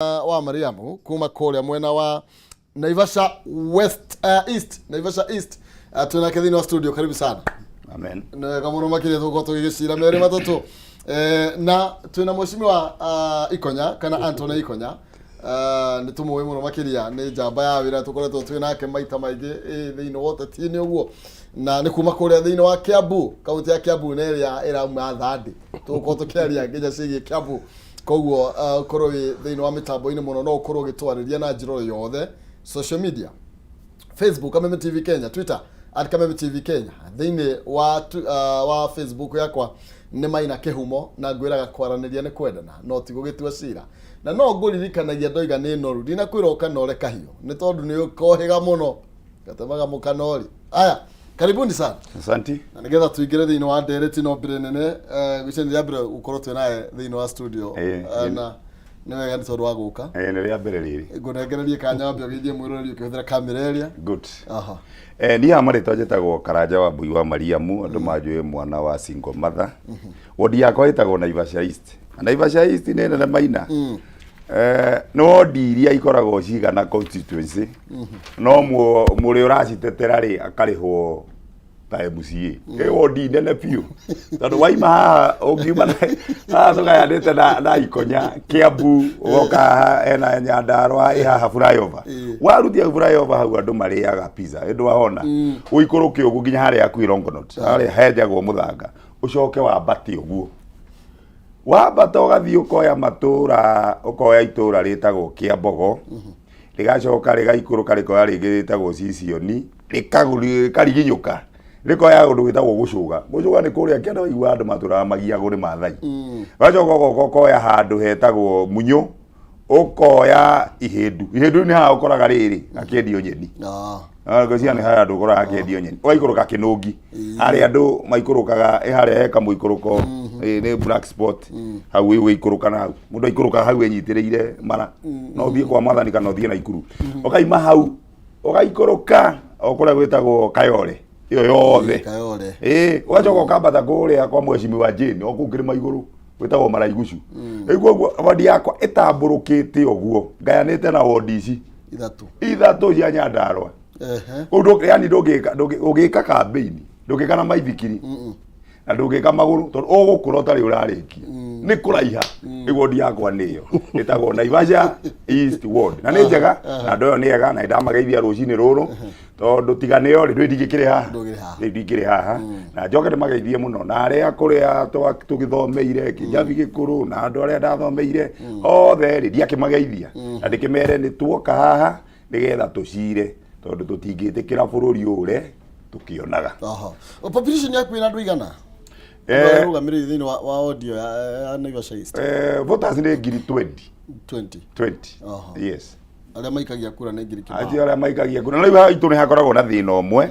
Wa Mariamu kuma kũrĩa mwena wa Naivasha West, East, Naivasha East, twĩnake thĩinĩ wa studio. Karibu sana. Amen. Nĩ wega mũno makĩria tũgũkorwo tũgĩgĩcira merĩ matatũ, na twĩna mheshimiwa Ikonya kana Anthony Ikonya. Nĩ tũmũĩ mũno makĩria, nĩ njamba ya wĩra, tũkoretwo twĩ nake maita maingĩ thĩinĩ wa ũteti-inĩ ũguo, na nĩ kuma kũrĩa thĩinĩ wa Kiambu, kaunti ya Kiambu, nĩ ĩrĩa ĩrauma thandĩ. Tũgũkorwo tũkĩaria nginya ciĩgiĩ Kiambu, koguo ũkorwo wĩ thĩinĩ wa mĩtambo-inĩ mũno, no ũkorwo ũgĩtwarĩria na njĩra o yothe: social media, Facebook Kameme TV Kenya, Twitter @KamemeTV Kenya. Thĩinĩ wa Facebook yakwa nĩ Maina Kĩhumo, na ngwĩraga kwaranĩria nĩ kwendana, no ti gũgĩtua cira, na no ngũririkanagia ndoiga nĩ noru, ndinakwĩra ũkanore kahiũ nĩ tondũ nĩ ũkohĩga mũno gatemaga mũkanori. Aya, karibuni sana. Asante. Na nĩgetha tũingĩre thĩinĩ wa ndereti no mbere nene, gwĩciria nĩ rĩa mbere gũkorwo twĩ nawe thĩinĩ wa studio. Na nĩ wega nĩ tondũ wa gũka. Nĩ rĩa mbere rĩrĩ. Ngũnengererie kanya wambe ũgeithie mwĩroreri ũkĩhũthĩra kamera ĩrĩa. Good. Niĩ haha marĩtwa njĩtagwo Karanja wa Mbui wa Mariamu, andũ manjũĩ mwana wa single mother. Wodi yakwa ĩtagwo Naivasha East. Na Naivasha East nĩ nene maina. Nĩ wodi iria ikoragwo cigana constituency. No mũrĩ ũracitetera rĩ akarĩhwo ta MCA. Ĩ wodi nene biũ. Tondũ waima haha ũngiuma haha tũgayanĩte na Ikonya, Kiambu, ũgoka haha hena Nyandarua ĩ haha flyover. Warutia flyover hau andũ marĩaga pizza, ĩ ndwahona. Ũikũrũke ũguo nginya harĩa hakuhĩ Longonot, harĩa henjagwo mũthanga, ũcoke wambate ũguo. Wambata ũgathiĩ ũkoya matũra, ũkoya itũra rĩtagwo Kĩambogo, rĩgacoka rĩgaikũrũka rĩkoya rĩngĩ rĩtagwo Sisioni, rĩkariginyũka, rĩkoya ũndũ wĩtagwo Gũcũga. Gũcũga nĩ kũrĩa kĩanda waigua andũ matũraga magiagwo nĩ Maathai. Ũgacoka ũgoka ũkoya handũ hetagwo Munyũ, ũkoya Ihĩndu. Ihĩndu nĩ haha ũkoraga rĩrĩ akĩendio nyeni. Ngwĩciria nĩ harĩa andũ ũkoraga akĩendio nyeni. Ũgaikũrũka Kĩnũngi, harĩa andũ maikũrũkaga, ĩ harĩa he kamũikũrũko, nĩ black spot hau ũgĩikũrũka, na hau mũndũ aikũrũkaga hau enyitĩrĩire mara, no ũthiĩ kwa Mwathani kana ũthiĩ Naikuru. Ũkaima hau ũgaikũrũka o kũrĩa gwĩtagwo Kayore ĩyo yothe. Kayore. Ĩĩ, ũgacoka ũkambata kũrĩa kwa mheshimiwa Jane o kũu kĩrĩma igũrũ gwĩtagwo Maraigucu. Rĩu koguo wodi yakwa ĩtambũrũkĩte ũguo, ngayanĩte na wodi ici ithatũ. Ithatũ cia Nyandarua. Kũu yani ndũngĩka ũgĩka kambĩini, ndũngĩka na maithikiri na ndũngĩka magũrũ, tondũ ũgũkũra ũtarĩ ũrarĩkia nĩ kũraiha. Rĩu wodi yakwa nĩyo ĩtagwo Naivasha East Ward, na nĩ njega, na andũ ĩyo nĩ ega, na nĩndamageithia rũcinĩ rũrũ, tondũ tiga nĩo rĩ, ndũĩ ndingĩkĩrĩ haha. Ndũngĩrĩ haha. Rĩu ndingĩrĩ haha, na njoke ndĩmageithie mũno na arĩa kũrĩa tũgĩthomeire Kĩnjabi Gĩkũrũ, na andũ arĩa ndathomeire othe rĩ, ndiakĩmageithia na ndĩkĩmere nĩ tuoka haha nĩgetha tũcire, tondũ tũtingĩtĩkĩra bũrũri ũre tũkĩonaga. Population yaku ĩna andũ igana rũgamĩrĩri thĩinĩ wa audio ya Naivasha East? Voters nĩ ngiri 20. 20? 20. Yes. Arĩa maikagia kura nĩ ngiri kĩbao. Acio arĩa maikagia kura. Na rĩu haha itũ nĩ hakoragwo na thĩna ũmwe,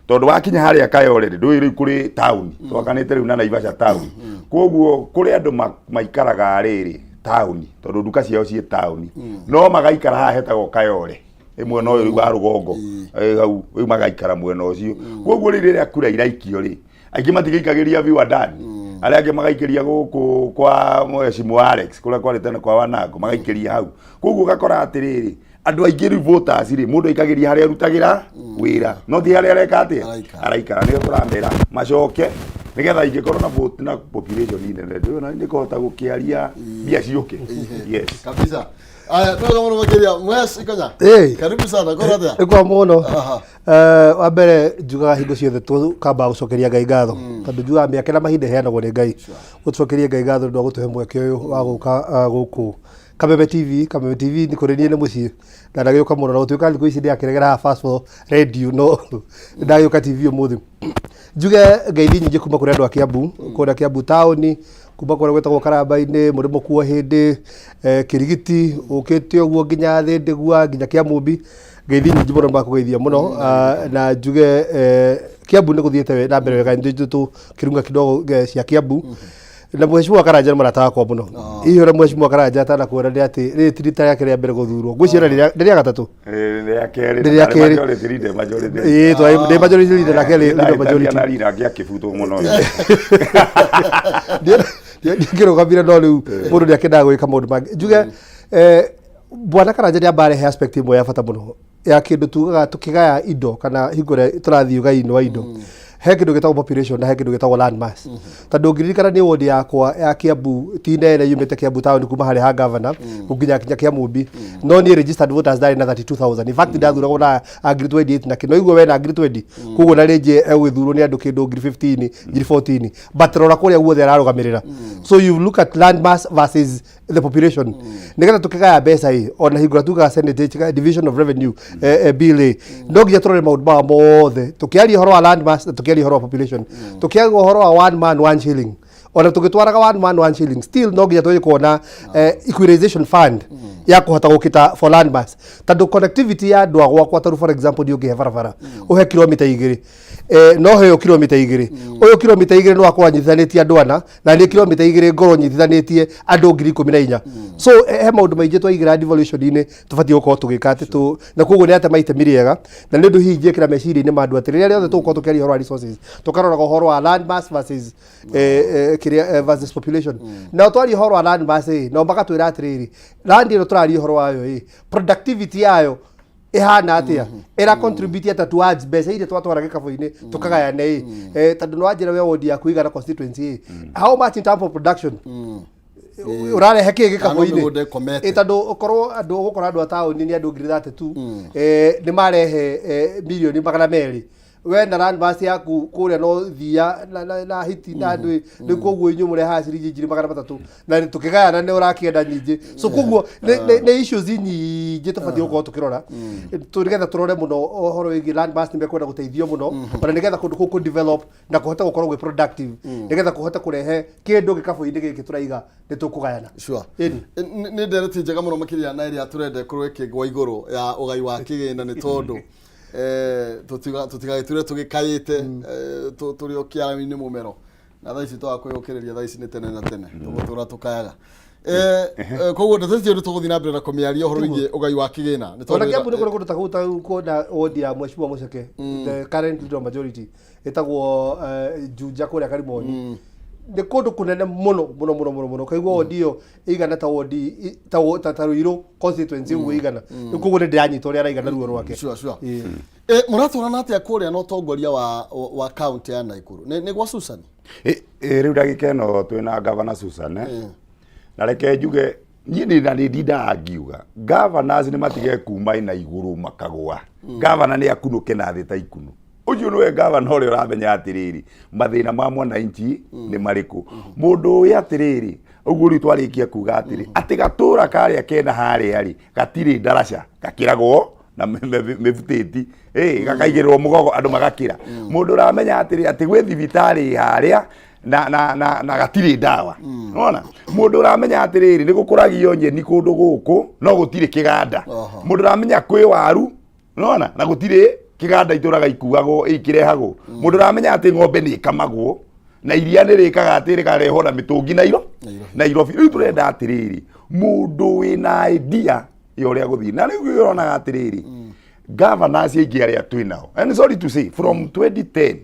tondũ wakinya harĩa Kayore rĩ, ndũĩ rĩu kũrĩ taũni twakanĩte rĩu na Naivasha taũni, koguo kũrĩ andũ maikaraga rĩrĩ taũni, tondũ nduka ciao ciĩ taũni, no magaikara haha hetagwo Kayore ĩ mwena ũyũ rĩu wa rũgongo. Hau rĩu magaikara mwena ũcio, koguo rĩu rĩrĩa kura iraikio rĩ, aingĩ matigĩikagĩria viwandani, arĩa angĩ magaikĩria gũkũ kwa mheshimiwa Alex, kũrĩa kwarĩ tene kwa Wanango, magaikĩria hau. Koguo ũgakora atĩrĩrĩ, andũ aingĩ rĩu voters rĩ, mũndũ aikagĩria harĩa arutagĩra wĩra, no ti harĩa areka atĩa. Araikara. Araikara. Nĩo tũramera macoke nĩgetha ingĩkorwo na vote na population nene, ndĩona nĩ kũhota gũkĩaria mbia ciũke, yes. Kabisa. Aya, twega mũno makĩria. Mwesh Ikonya. Karibu sana. Kora atĩa? Ĩkwa mũno. Wa mbere njugaga hingo ciothe tũkamba gũcokeria Ngai ngatho, tondũ njugaga mĩaka na mahinda iheanagwo nĩ Ngai. Gũcokeria Ngai ngatho nĩ ũndũ wa gũtũhe mweke ũyũ wa gũka gũkũ Kameme TV. Kameme TV nĩ kũrĩ niĩ nĩ mũciĩ na ndagĩũka mũno, na gũtuĩka thikũ ici ndĩrakĩregera haha Fast for radio, no ndagĩũka TV ũmũthĩ. Njuge ngeithi nyingĩ kuma kũrĩ andũ a Kiambu, kũrĩa Kiambu taũni, kuma kũrĩa gwĩtagwo Karamba-inĩ, mũrĩmo kuo hĩndĩ Kĩrigiti, ũkĩte ũguo nginya Thĩndĩgua, nginya Kĩamũmbi. Ngeithi nyingĩ mũno, makũgeithia mũno. Na njuge Kiambu nĩ gũthiĩte na mbere wega, nĩ tũkĩrunga kidogo cia Kiambu. Na mheshimiwa Karanja nĩ mũrata wakwa mũno. Hihi ũrĩa mheshimiwa Karanja atanakwĩra nĩ atĩ rĩrĩ ti rita rĩake rĩa mbere gũthurwo, ngwĩciria nĩ rĩa gatatũ. Rĩa kerĩ. Nĩ rĩa kerĩ. Majority leader, majority. Ĩĩ, ndĩ majority leader nake leader majority. Na leader angĩakĩbutwo mũno. Ndiakĩrũgamire, no rĩu mũndũ nĩ akĩendaga gwĩka maũndũ mangĩ. Njuge Bwana Karanja nĩ amba arehe aspect ĩmwe ya bata mũno ya kĩndũ tugaga tũkĩgaya indo kana hingo ĩrĩa tũrathiĩ ũgai-inĩ wa indo, he kĩndũ gĩtagwo population na he kĩndũ gĩtagwo land mass. Tondũ ũngĩririkana nĩ ward yakwa ya Kiambu ti nene, yumĩte Kiambu town kuma harĩa ha governor nginya Kiamumbi, no niĩ registered voters ndarĩ na 32,000. In fact, ndathuragwo na a ngiri 28 na kĩ no igue we na ngiri 20, koguo na rĩngĩ egũgĩthurwo nĩ andũ kĩndũ ngiri 15, ngiri 14, but rora kũrĩa guothe ararũgamĩrĩra. So you look at land mass versus the population nigetha tukigaya mbeca ĩ ona hingo ĩrĩa tugaga Senate division of revenue bill ĩ no nginya tũrore maũndũ maya mothe, tukiaria ũhoro wa land mass na tukiaria ũhoro wa population, tukiaria ũhoro wa one man one shilling. Ona tũgĩtwaraga one man one shilling, still no nginya tũthiĩ kuona equalization fund ya kũhota gũkita for land mass, tondũ connectivity ya andũ a gwakwa, tarĩu for example niĩ ũngĩhe barabara ũhe kilomita 2, no heo kilomita 2, ũyũ kilomita 2 no akorwo anyitithanĩtie andũ ana, na niĩ kilomita 2 ngorwo nyitithanĩtie andũ 14,000. So he maũndũ maingĩ twaigĩra devolution-inĩ tũbatiĩ gũkorwo tũgĩka atĩ tũ na koguo nĩ atema itemi rĩega, na nĩ ũndũ hihi ingĩkĩra meciria-inĩ ma andũ atĩ rĩrĩa rĩothe tũgũkorwo tũkĩaria ũhoro wa resources, tũkaroraga ũhoro wa land mass versus kĩrĩa versus population. Na twaria ũhoro wa land mass ĩ nao magatwĩra atĩrĩrĩ, land ĩno tũraria ũhoro wayo ĩ productivity yayo ĩhana atĩa, ĩra contribute atĩa towards mbeca iria twatwara gĩkabũ-inĩ tũkagayane ĩ, tondũ nĩ wanjĩra we ward yaku igana constituency ĩ, how much in terms of production ũrarehe kĩ Kana gĩkabũ-inĩ? Mĩgũnda ĩkomete. Ĩ tondũ ũkorwo andũ ũgũkora andũ a taũni nĩ andũ 32,000, nĩ marehe mirioni 200, we na land mass yaku kũrĩa no thia na hiti na andũ rĩu, koguo inyuĩ mũrehaga ciringi 300,000 na tũkĩgayana nĩ ũrakĩenda nyingĩ. So koguo nĩ issues nyingĩ tũbatiĩ gũkorwo tũkĩrora nĩgetha tũrore mũno ũhoro wĩgiĩ land mass. Nĩ mekwenda gũteithio mũno ona nĩgetha kũndũ kũu kũ develop na kũhote gũkorwo gwĩ productive, nĩgetha kũhote kũrehe kĩndũ gĩkabũ-inĩ gĩkĩ tũraiga nĩ tũkũgayana. Ĩni. Nĩ ndereti njega mũno makĩria na ĩrĩa tũrenda ĩkorwo ĩkĩgwa igũrũ ya ũgai wa kĩgĩna, nĩ tondũ tũtigagĩture tũgĩkaĩte tũrĩ o kĩara-inĩ mũmero na thaa ici twaga kwĩyũkĩrĩria, thaa ici nĩ tene na tene tũgũtũra tũkayaga. Koguo ndeto icio nĩ tũgũthiĩ na mbere na kũmĩaria ũhoro wĩgiĩ ũgai wa kĩgĩna nĩ tondũ Ona Kiambu nĩ kũrĩ kũndũ ta kũu, ta kuona ward ya Mheshimiwa Muceke, the current leader of majority, ĩtagwo Juja kũrĩa Karimoni. Nĩ kũndũ kũnene mũno mũno mũno mũno mũno, kaigua ward ĩyo ĩigana ta ward ta Ruiru constituency ũguo ĩigana. Rĩu koguo nĩ ndĩranyita ũrĩa araigana ruo rwake. Sure. Ĩĩ. Mũratwarana atĩa kũrĩa na ũtongoria wa county ya Nakuru? Nĩ gwa Susan? Rĩu ndagĩka ĩno twĩna Gavana Susan, eh? Na reke njuge niĩ nĩ na nĩ ndindaga ngiuga governors nĩ matige kuma na igũrũ makagwa. Governor nĩ akunũke na thĩ ta ikunu. Ũcio nĩwe governor ũrĩa ũramenya atĩrĩrĩ, mathĩna ma mwananchi nĩ marĩkũ, mũndũ ũĩ atĩrĩrĩ ũguo. Rĩu twarĩkia kuga atĩrĩ atĩ gatũra karĩa kena harĩa rĩ gatirĩ ndaraca, gakĩragwo na mĩbutĩti gakaigĩrĩrwo mũgogo andũ magakĩra. Mũndũ ũramenya atĩrĩ atĩ gwĩ thibitarĩ harĩa na gatirĩ ndawa. Nona mũndũ ũramenya atĩrĩrĩ nĩ gũkũragio nyeni kũndũ gũkũ no gũtirĩ kĩganda. Mũndũ ũramenya kwĩ waru nona na gũtirĩ kĩganda itũraga ikuagwo ikĩrehagwo. Mũndũ ũramenya atĩ ng'ombe nĩ ĩkamagwo na iria nĩ rĩkaga atĩ rĩkarehwo na mĩtũngi na Nairobi. Rĩu tũrenda atĩrĩrĩ mũndũ wĩna idea ya ũrĩa gũthiĩ na rĩu ũronaga atĩrĩrĩ governors aingĩ arĩa twĩ nao, and sorry to say, from 2010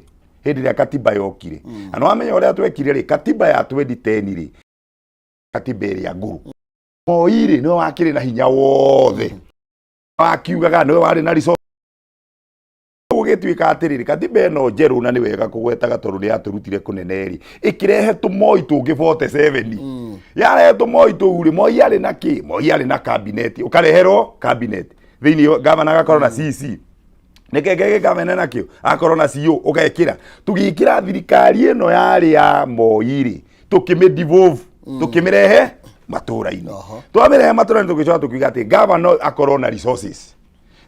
hĩndĩ ĩrĩa katiba yokire, na nĩwamenya ũrĩa twekire rĩ, katiba ya 2010 rĩ, katiba ĩrĩa ngũrũ, Moi rĩ nĩwe wakĩrĩ na hinya wothe, wakiugaga nĩwe warĩ na resource. Gũgĩtuĩka atĩrĩrĩ, katiba ĩno njerũ, na nĩ wega kũgwetaga tondũ nĩ yatũrutire kũnene rĩ, ĩkĩrehe tũmoi tũngĩ 47. Yarehe tũmoi tũu rĩ, Moi arĩ na kĩ? Moi arĩ na cabinet, ũkareherwo cabinet thĩinĩ, gavana agakorwo na CC, nĩkĩ kĩngĩ gavana nakĩo akorwo na CO, ũgekĩra. Tũgĩkĩra thirikari ĩno yarĩ ya Moi rĩ, tũkĩmĩ devolve, tũkĩmĩrehe matũra-inĩ. Twamĩrehe matũra-inĩ, tũgĩcoka tũkiuga atĩ gavana akorwo na resources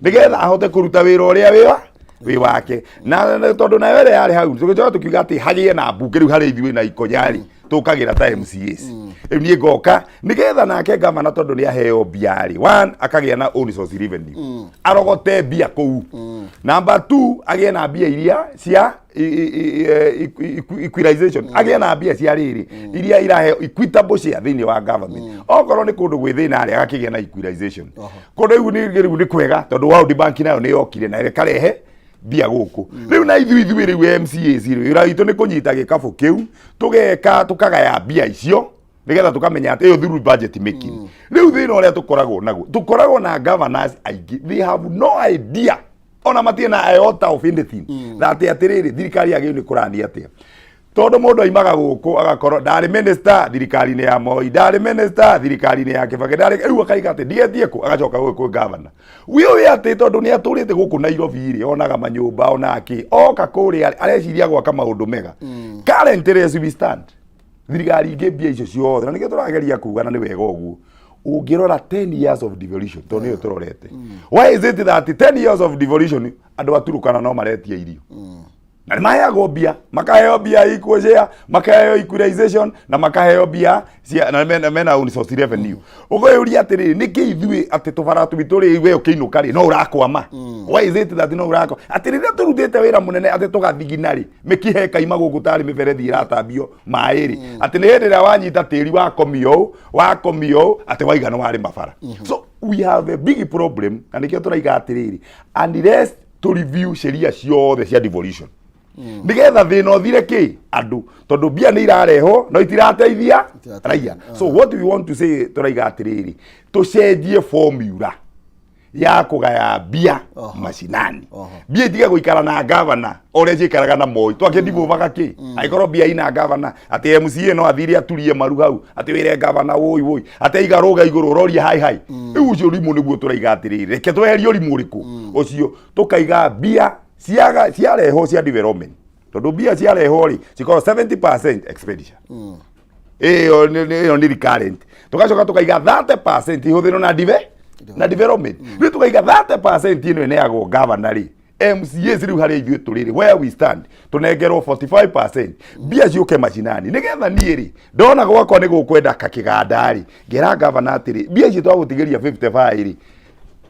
nĩgetha ahote kũruta wĩra ũrĩa wĩ wake, na tondũ nayo ĩrĩa yarĩ hau, tũgĩcoka tũkiuga atĩ hagĩe na mbunge. Rĩu harĩ ithuĩ na ikonya rĩ tũkagĩra ta MCAs. Rĩu niĩ ngoka nĩgetha nake gavana, tondũ nĩ aheo mbia rĩ, one, akagĩa na own source revenue, arogote mbia kũu. Number two, agĩe na mbia iria cia equalization, agĩe na mbia cia rĩrĩ iria iraheo equitable share thĩinĩ wa government. Okorwo nĩ kũndũ gwĩ thĩna rĩ, agakĩgĩa na equalization. Kũndũ rĩu nĩ kwega tondũ World Bank nayo nĩ yokire na ĩkarehe mbia gũkũ. Rĩu na ithuĩ rĩu MCAs rĩ, wĩra witũ nĩ kũnyita gĩkabũ kĩu, tũgeka tũkagaya mbia icio. Nĩgetha tũkamenya atĩ ĩyo through budget making. Rĩu thĩna ũrĩa tũkoragwo naguo, tũkoragwo na governors aingĩ, they have no idea, ona matirĩ na iota of anything that atĩrĩrĩ, thirikari yagĩrĩirwo nĩ kũrani atĩa, tondũ mũndũ aimaga gũkũ agakorwo ndarĩ minister thirikari-inĩ ya Moi, ndarĩ minister thirikari-inĩ ya Kibaki, ndarĩ rĩu akaiga atĩ ndigetie kũ, agacoka gũkũ kwĩ governor wĩũĩ atĩ tondũ nĩ atũrĩte gũkũ Nairobi rĩ, onaga manyũmba, ona kĩ, oka kũrĩa areciria gwaka maũndũ mega. Currently, as we stand, thirikari ingĩ mbia icio ciothe, na nĩkĩo tũrageria kuga na nĩ wega ũguo ũngĩrora 10 years of devolution, tondũ nĩyo tũrorete. Why is it that 10 years of devolution andũ a Turukana no maretia irio na nĩ maheagwo mbia, makaheo mbia equal share, makaheo equalization, na makaheo mbia cia na mena own source revenue? Ũkwĩyũria atĩrĩrĩ, nĩkĩ ithuĩ atĩ tũbara twitũ rĩ, we ũkĩinũka rĩ, no ũrakwama? Why is it that no ũrakwa atĩ rĩrĩa tũrutĩte wĩra mũnene atĩ tũgathigina rĩ, mĩkiha ĩkaima gũkũ tarĩ mĩberethi ĩratambio maĩ rĩ, atĩ nĩ hĩndĩ ĩrĩa wanyita tĩri wakomio ũũ, wakomio ũũ, atĩ waiga nĩ warĩ mabara? So we have a big problem, na nĩkĩo tũraiga atĩrĩrĩ, unless to review sheria ciothe cia devolution nigetha thĩna ũthire kĩ andũ, tondũ mbia nĩ irarehwo no itirateithia raia. So what we want to say, tũraiga atĩrĩrĩ, tũcenjie formula ya kũgaya mbia macinani. Mbia itige gũikara na gavana ũrĩa ciikaraga na Moi, twakĩndibũbaga kĩ angĩkorwo mbia ina gavana, atĩ MCA no athire aturie maru hau atĩ wĩre gavana wũi wũi, atĩ aiga rũga igũrũ ũroria hai hai. Rĩu ũcio ũrimũ nĩguo tũraiga atĩrĩrĩ, reke tweherie ũrimũ ũrĩkũ ũcio, tũkaiga mbia ciaga ciarehwo cia development, tondũ mbia ciarehwo rĩ, cikorwo 70% expenditure, ĩyo ĩyo nĩ recurrent, tugacoka tukaiga 30% ihũthĩrwo na development. Rĩu tukaiga 30% ĩno ĩneagwo governor rĩ, MCAs rĩu harĩa ithuĩ tũrĩ rĩ, where we stand, tũnengerwo 45%, mbia ciũke macinani, nĩgetha niĩ rĩ, ndona gwakwa nĩ gũkwenda kakĩganda rĩ, ngera governor atĩrĩ, mbia ici twagũtigĩria 55 rĩ,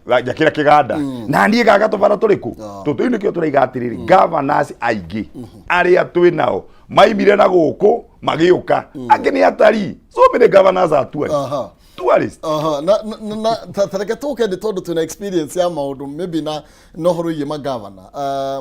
njakĩra kĩganda na niĩ gaka tũbara tũrĩkũ tũtũ. Nĩkĩo tũraiga atĩrĩrĩ, governors aingĩ arĩa twĩ nao maimire na gũkũ magĩũka, angĩ nĩ atarii. So many governors are tourists. Tourists. Aha, na ta reke tũke nĩ tondũ twĩna experience ya maũndũ maybe na ũhoro wĩgiĩ magavana.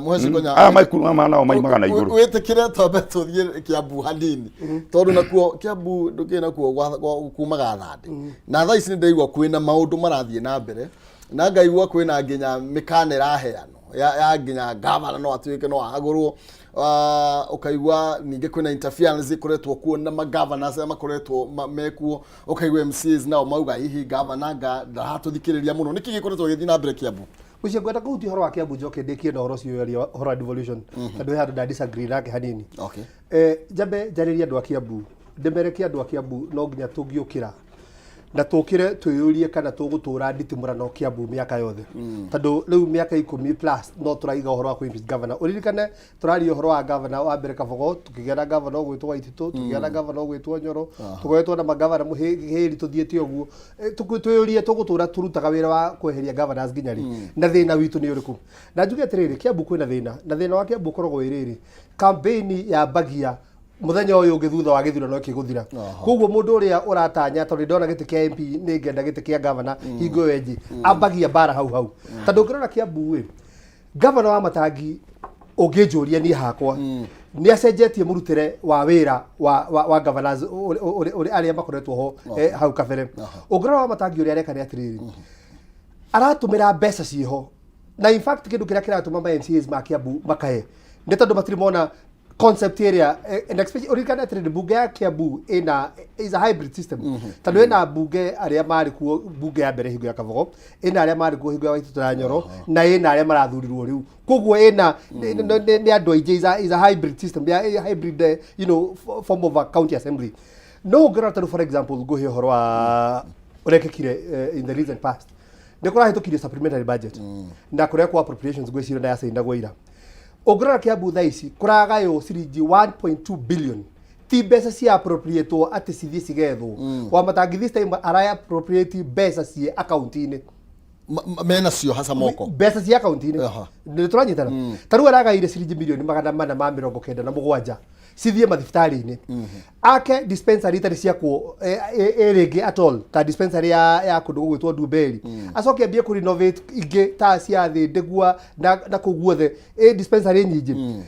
Mũheci Konya, Aya maikuru nao maimaga na igũrũ. Wĩtĩkĩre twambe tũthiĩ Kiambu hanini, tondũ nakuo Kiambu ndũkĩrĩ nakuo kumaga thandĩ, na thaa ici nĩ ndaigua kwĩna maũndũ marathiĩ na mbere, na ngaigua kwĩna nginya mĩkana ĩraheanwo ya nginya gavana no atuĩke no ahagũrwo. Ũkaigua ningĩ kwĩna interference ĩkoretwo kuo na magovernors arĩa makoretwo mekuo, ũkaigua MCAs nao mauga hihi gavana nga ndaratũthikĩrĩria mũno. Nĩkĩ gĩkoretwo gĩgĩthiĩ na mbere Kiambu? Ũcio ngwenda kũhutia ũhoro wa Kiambu, njoke ndĩkie na ũhoro ũcio waria, ũhoro wa devolution, tondũ he handũ nda disagree nake hanini. Njambe njarĩrie andũ a Kiambu, ndĩmereke andũ a Kiambu no nginya tũngĩũkĩra na tũkĩre twĩyũrie kana tũgũtũra nditimũrano Kiambu mĩaka yothe, tondũ rĩu mĩaka 10 plus no tũraiga ũhoro wa kũ-impeach governor. Ũririkane tũraria ũhoro wa governor wa mbere Kabogo, tũkĩgĩa na governor ũgwĩtwo Waititũ, tũkĩgĩa na governor ũgwĩtwo Nyoro, tũkoretwo na magavana Mũhĩri, tũthiĩte ũguo. Twĩyũrie tũgũtũra tũrutaga wĩra wa kweheria governors nginya rĩ, na thĩna witũ nĩ ũrĩkũ? Na njuge atĩrĩrĩ, Kiambu kwĩna thĩna, na thĩna wa Kiambu ũkoragwo wĩ rĩrĩ, campaign yambagia muthenya ũyũ ũngĩ thutha wa gĩthurano gĩgũthira. Koguo mũndũ ũrĩa ũratanya, tondũ ndona gĩtĩ kĩa MP, nĩ ngenda gĩtĩ kĩa gavana, hingo ĩyo ĩngĩ ambagia mbara hau hau. Tondũ ũngĩrora Kiambu ĩ, gavana wa Matangi, ũngĩnjũria niĩ hakwa, nĩ acenjetie mũrutĩre wa wĩra wa governors arĩa makoretwo ho hau kabere. Ũngĩrora wa Matangi ũrĩa areka nĩ atĩrĩrĩ, aratũmĩra mbeca ciĩho, na in fact kĩndũ kĩrĩa kĩratũma ma MCAs ma Kiambu makae nĩ tondũ matirĩ mona concept ĩrĩa and especially ũririkane atĩrĩrĩ, mbunge ya Kiambu ĩna is a hybrid system, tondũ ĩna mbunge arĩa marĩ kuo mbunge ya mbere hingo ya Kabogo, ĩna arĩa marĩ kuo hingo ya Waititũ na Nyoro, na ĩna arĩa marathurirwo rĩu. Koguo ĩna nĩ andũ aingĩ, is a hybrid system, nĩ a hybrid form of a county assembly. No ũngĩrora tarĩu, for example, ngũhe ũhoro wa ũrekĩkire in the recent past, nĩ kũrahĩtũkirio supplementary budget na kũrĩa kwa appropriations, ngwĩciria na yacainagwo ira. Ũngĩrora Kiambu thaa ici kũragaywo ciringi 1.2 billion, ti mbeca cia appropriatwo atĩ cithiĩ cigethwo. Wa Matangi this time ara appropriate mbeca ciĩ akaunti-inĩ. Mena cio haca moko. Mbeca cia akaunti-inĩ. Nĩ tũranyitana? Ta rĩu aragaire ciringi milioni 497 cithiĩ mathibitarĩ-inĩ, ake dispensary itarĩ ciakwo ĩ rĩngĩ at all, ta dispensary ya kũndũ gũgwĩtwo Ndumberi, acoke ambie kũ renovate ingĩ ta cia thĩ Ndĩgua na kũu guothe ĩ dispensary nyingĩ.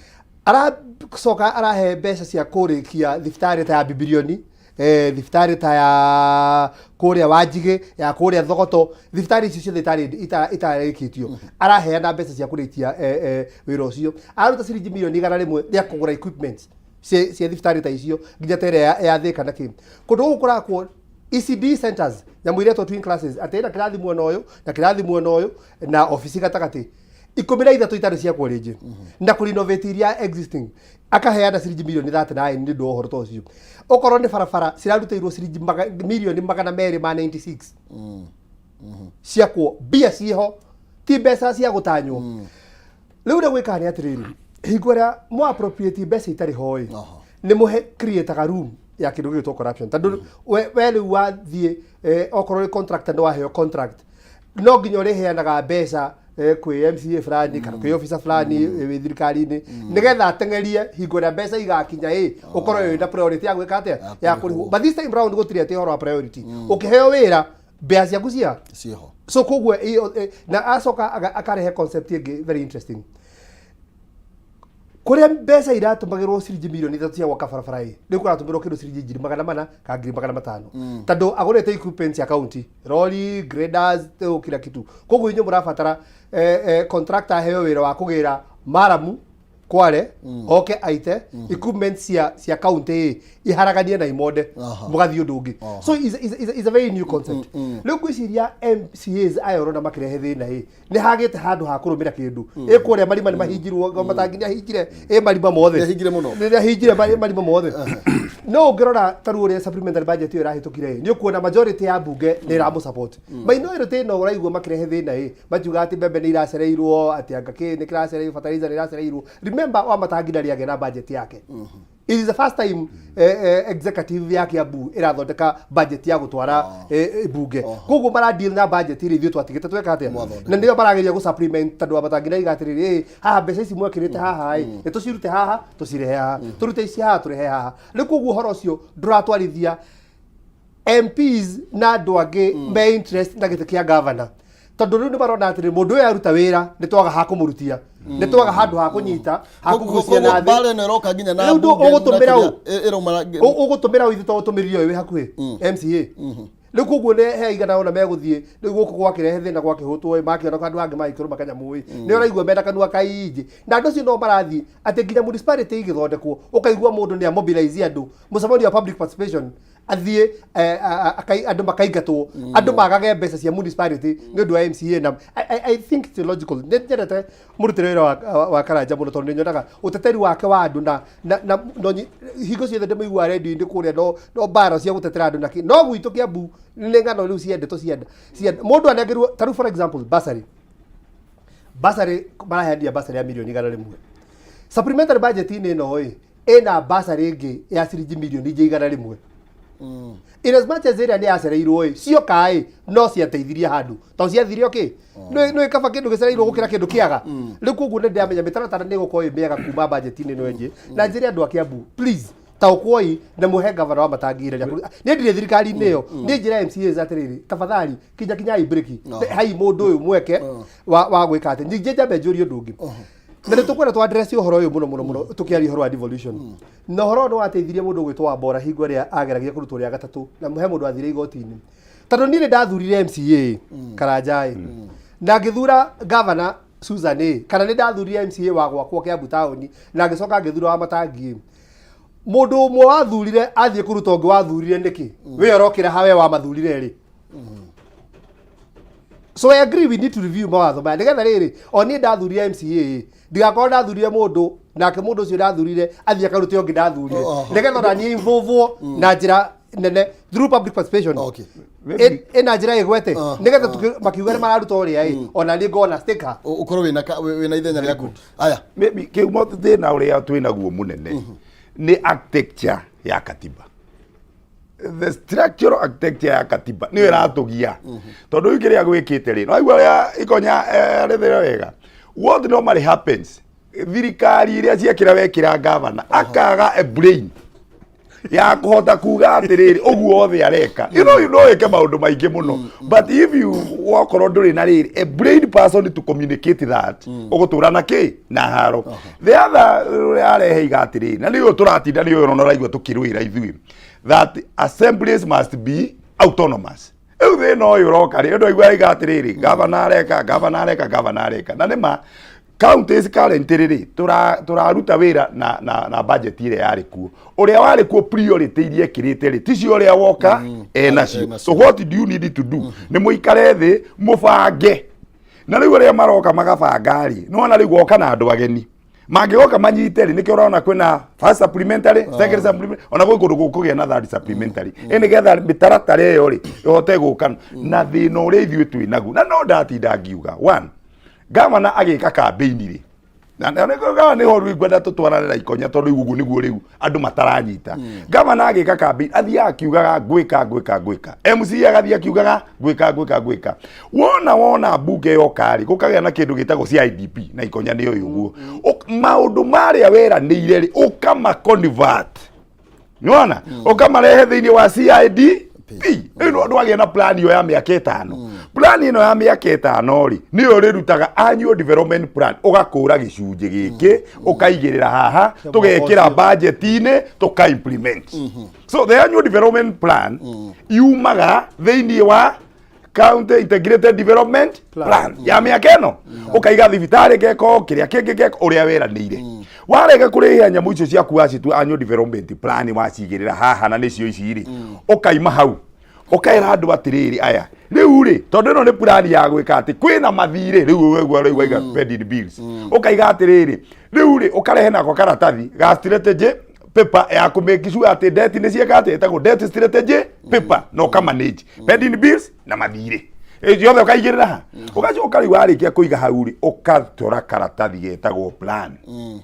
Aracoka arahe mbeca cia kũrĩkia thibitarĩ ta ya Bibilioni Thibitarĩ ta ya kũrĩa Wanjigĩ, ya kũrĩa Thogoto, thibitarĩ icio ciothe itarĩkĩtio, araheana mbeca cia kũrĩkia wĩra ũcio. Araruta ciringi mirioni 100 rĩa kũgũra equipment cia thibitarĩ ta icio, nginya ta ĩrĩa ya Thĩka na kĩ. Kũndũ gũkũ kũrakwo ECD centers, nyamũ iretwo twin classes, atĩ ĩna kĩrathi mwena ũyũ na kĩrathi mwena ũyũ na obici gatagatĩ, 13 itarĩ ciakwo rĩngĩ, na kũrenovate iria existing, akaheana ciringi mirioni 39 nĩ ũndũ wa ũhoro ta ũcio. Okorwo nĩ barabara, cirarutĩirwo ciringi mirioni 296 ciakwo. Mbia ciĩho, ti mbeca cia gũtanywo. Rĩu ũrĩa gwĩkaga nĩ atĩrĩrĩ, hingo ĩrĩa mwa appropriate mbeca itarĩ ho ĩ, nĩ mũhe creataga room ya kĩndũ gĩgwĩtwo corruption, tondũ we rĩu wathiĩ, okorwo nĩ contractor, nĩ waheo contract, no nginya ũrĩheanaga mbeca kwĩ MCA fulani kana kwĩ officer fulani wĩ thirikari-inĩ, nĩgetha ateng'erie hingo ĩrĩa mbeca igakinya ĩ, ũkorwo wĩna priority ya gwĩka atĩa, ya kũrĩhwo. But this time round gũtirĩ atĩ ũhoro wa priority. Ũkĩheo wĩra, mbeca ciaku cia ciĩho. So koguo na acoka akarehe concept ĩngĩ very interesting, kũrĩa mbeca iratũmagĩrwo ciringi mirioni 3 cia gwaka barabara ĩ, rĩu kũratũmĩrwo kĩndũ ciringi 400,000 kana 500,000, tondũ agũrĩte equipment cia county, lorry, graders, kila kitu. Koguo inyuĩ mũrabatara contractor aheo wĩra wa kũgĩra maramu kware, oke aite equipment cia county ĩ, iharaganie na imonde, mũgathiĩ ũndũ ũngĩ. So is a very new concept. Rĩu ngwĩciria MCAs aya ũrona makĩrehe thĩna ĩ, nĩ hagĩte handũ ha kũrũmĩra kĩndũ ĩ, kũrĩa marima nĩ mahingirwo, Matangi nĩ ahingire ĩ marima mothe. Nĩ ahingire mũno. Nĩ ahingire marima mothe. No ũngĩrora ta rĩu ũrĩa supplementary budget ĩyo ĩrahĩtũkire ĩ, nĩ ũkuona majority ya mbunge nĩ ĩramũ support. Minority ĩno ũraigua makĩrehe thĩna ĩ, makiuga atĩ mbembe nĩ iracereirwo, atĩ anga kĩ nĩ kĩracereirwo, fertilizer nĩ iracereirwo. Remember, wa Matangi ndarĩ agĩa na budget yake. It is the first time executive ya Kiambu ĩrathondeka budget ya gũtwara bunge. Koguo mara deal na budget ĩrĩa ithuĩ twatigĩte tweka atĩa, na nĩo marageria gũ supplement, tondũ wa Matangi naiga atĩrĩrĩ, haha mbeca ici mwekĩrĩte haha ĩ, nĩ tũcirute haha tũcirehe haha, tũrute ici haha tũrehe haha. Rĩu koguo ũhoro ũcio ndũratwarithia MPs na andũ angĩ me interest na gĩtĩ kĩa governor, tondũ rĩu nĩ marona atĩrĩ, mũndũ ũyũ aruta wĩra, nĩ twaga ha kũmũrutia, nĩ twaga handũ ha kũnyita ha kũgucia na thĩ. Mbara ĩno ĩroka nginya na Rĩu mbunge na ũgũtũmĩra kĩrĩa ũ? Ĩrauma Ũgũtũmĩra ũithe to ũtũmĩrire ũyũ wĩ hakuhĩ MCA. Rĩu koguo nĩ he igana ona megũthiĩ rĩu gũkũ gwakĩrehe thĩna, gwakĩhũtwo ĩ, makĩona handũ hangĩ magĩkĩrũma kanyamũ ĩ, nĩ ũraigua mena kanua kaingĩ, na andũ acio no marathiĩ atĩ nginya municipality igĩthondekwo, ũkaigua mũndũ nĩ amobilize andũ mũcemanio wa public participation, athiĩ andũ makaingatwo, andũ magage mbeca cia municipality nĩ ũndũ wa MCA. Na I think it's illogical. Nĩ nyendete mũrutĩre wĩra wa Karanja mũno, tondũ nĩ nyonaga ũteteri wake wa andũ na no hingo ciothe ndĩmũiguaga redio-inĩ kũrĩa, no mbara cia gũtetera andũ na kĩ. No gwitũ Kiambu nĩ ng'ano rĩu ciendetwo cienda mũndũ anengerwo. Ta rĩu, for example, bursary maraheanire bursary ya mirioni 100. Supplementary budget-inĩ ĩno ĩ, ĩna bursary ĩngĩ ya ciringi mirioni 100. In as much as ĩrĩa nĩ yacereirwo ĩ, cioka ĩ, no ciateithirie handũ tondũ ciathire okĩ nĩ kaba kĩndũ gĩcereirwo gũkĩra kĩndũ kĩaga. Rĩu koguo nĩ ndĩramenya mĩtaratara nĩ ĩgũkorwo ĩ mĩega kuma budget-inĩ ĩno ĩngĩ. Na njĩre andũ a Kiambu, please taũkwoi na mũhe gavana wa Matangi ira rĩa niĩ ndirĩ thirikari-inĩ ĩyo. Niĩ njĩra MCAs atĩrĩrĩ, tafadhali kinya kinyai breki, hai mũndũ ũyũ mweke wa gwĩka atĩ. Ningĩ njambe njũrie ũndũ ũngĩ, na nĩ tũkwenda tũ address ũhoro ũyũ mũno mũno mũno tũkĩaria ũhoro wa devolution. Na ũhoro ũyũ nĩ wateithirie mũndũ ũgwĩtwo Wambora hingo ĩrĩa ageragia kũrutwo rĩa gatatũ, na he mũndũ athire igoti-inĩ, tondũ niĩ nĩ ndathurire MCA Karanja ĩ, na ngĩthura governor Susan ĩ, kana nĩ ndathurire MCA wa gwakwa Kiambu taũni, na ngĩcoka ngĩthura wa Matangi ĩ. Mũndũ ũmwe wathurire athiĩ kũruta ũngĩ wathurire nĩkĩ? We ũrokĩra hawe wamathurire rĩ? So I agree we need to review mawatho maya, nĩgetha rĩrĩ o niĩ ndathurire MCA, ndigakorwo ndathurire mũndũ nake mũndũ ũcio ndathurire athiĩ akarute ũngĩ ndathurire, nĩgetha ona niĩ involve na njĩra nene through public participation. Ĩna njĩra ĩgwete, nĩgetha makiuga nĩ mararuta ũrĩa ĩ, ona niĩ ngona stake. Ũkorwo wĩna ithenya rĩaku aya. Maybe kĩhumo thĩna ũrĩa twĩnaguo mũnene nĩ architecture ya katiba, the structural architecture ya katiba nĩyo ĩratũgia, tondũ rĩu kĩrĩa gwĩkĩte rĩ, no aigua ũrĩa Ikonya arethera wega. What normally happens, thirikari iria ciekĩra wekĩra gavana akaga a brain ya kũhota kuga atĩrĩrĩ, ũguo othe areka, no wĩke maũndũ maingĩ mũno, but if you wakorwo ndũrĩ na rĩrĩ a brain person to communicate that, ũgũtũra na kĩ na haro. The other ũrĩa arehe iga atĩrĩrĩ, na nĩyo tũratinda, nĩyo ũrona ũraigua tũkĩrũĩra ithuĩ. That assemblies must be autonomous. Rĩu thĩna ũyũ ũroka rĩ, ũndũ aigua aiga atĩrĩrĩ, gavana areka, gavana areka, gavana areka. Na nĩma counties currently rĩ, tũraruta wĩra na budget ĩrĩa yarĩ kuo. Ũrĩa warĩ kuo priority iria ekĩrĩte rĩ, ticio ũrĩa woka enacio. Enacio. So what do you need to do? Nĩ mũikare thĩ mũbange. Na rĩu arĩa maroka magabanga rĩ, nĩwona rĩu goka na andũ ageni mangĩgoka manyite rĩ, nĩkĩo ũrona kwĩna first supplementary, second supplementary, ona gwĩ kũndũ gũkũgĩa na third supplementary, ĩ nĩgetha mĩtaratara ĩyo rĩ ĩhote gũka. Na thĩna ũrĩa ithuĩ twĩ naguo, na no ndatinda ngiuga, one, gavana agĩka campaign rĩ, na nĩ ho rĩu ngwenda tũtwarane na Ikonya, tondũ rĩu ũguo nĩguo rĩu andũ mataranyita. Gavana agĩka campaign athiaga akiugaga ngwĩka, ngwĩka, ngwĩka. MCA agathiĩ akiugaga ngwĩka, ngwĩka, ngwĩka. Wona mbunge yoka rĩ, gũkagĩa na kĩndũ gĩtagwo CIDP, na Ikonya nĩ ũyũ ũguo. Maũndũ marĩa weranĩire rĩ, ũkama convert, nĩwona, ũkamarehe thĩinĩ wa CIDP. Rĩu ndwagĩa na plan ĩyo ya mĩaka 5. Plan ĩno ya mĩaka 5 rĩ, nĩyo ũrĩrutaga annual development plan, ũgakũra gĩcunjĩ gĩkĩ, ũkaigĩrĩra haha, tũgekĩra budget-inĩ, tũka implement. So the annual development plan yumaga thĩinĩ wa county integrated development plan ya mĩaka ĩno. Ũkaiga thibitarĩ geko, kĩrĩa kĩngĩ geko, ũrĩa weranĩire. Warega kũrĩhia nyamũ icio ciaku, wacitua annual development plan, wacigĩrĩra haha, na nĩcio ici rĩ, ũkaima hau ũkaĩra andũ atĩrĩrĩ, aya rĩu rĩ, tondũ ĩno nĩ plan ya gwĩka atĩ kwĩna mathirĩ rĩu, wegua rĩu waiga pending bills, ũkaiga atĩrĩrĩ, rĩu rĩ, ũkarehe nako karatathi ga strategy paper ya kũ make sure atĩ debt nĩ ciĩka atĩ, ĩtagwo debt strategy paper, na ũka manage pending bills na mathirĩ ciothe, ũkaigĩrĩra ha. Ũgacoka rĩu warĩkia kũiga hau rĩ, ũgatora karatathi getagwo plan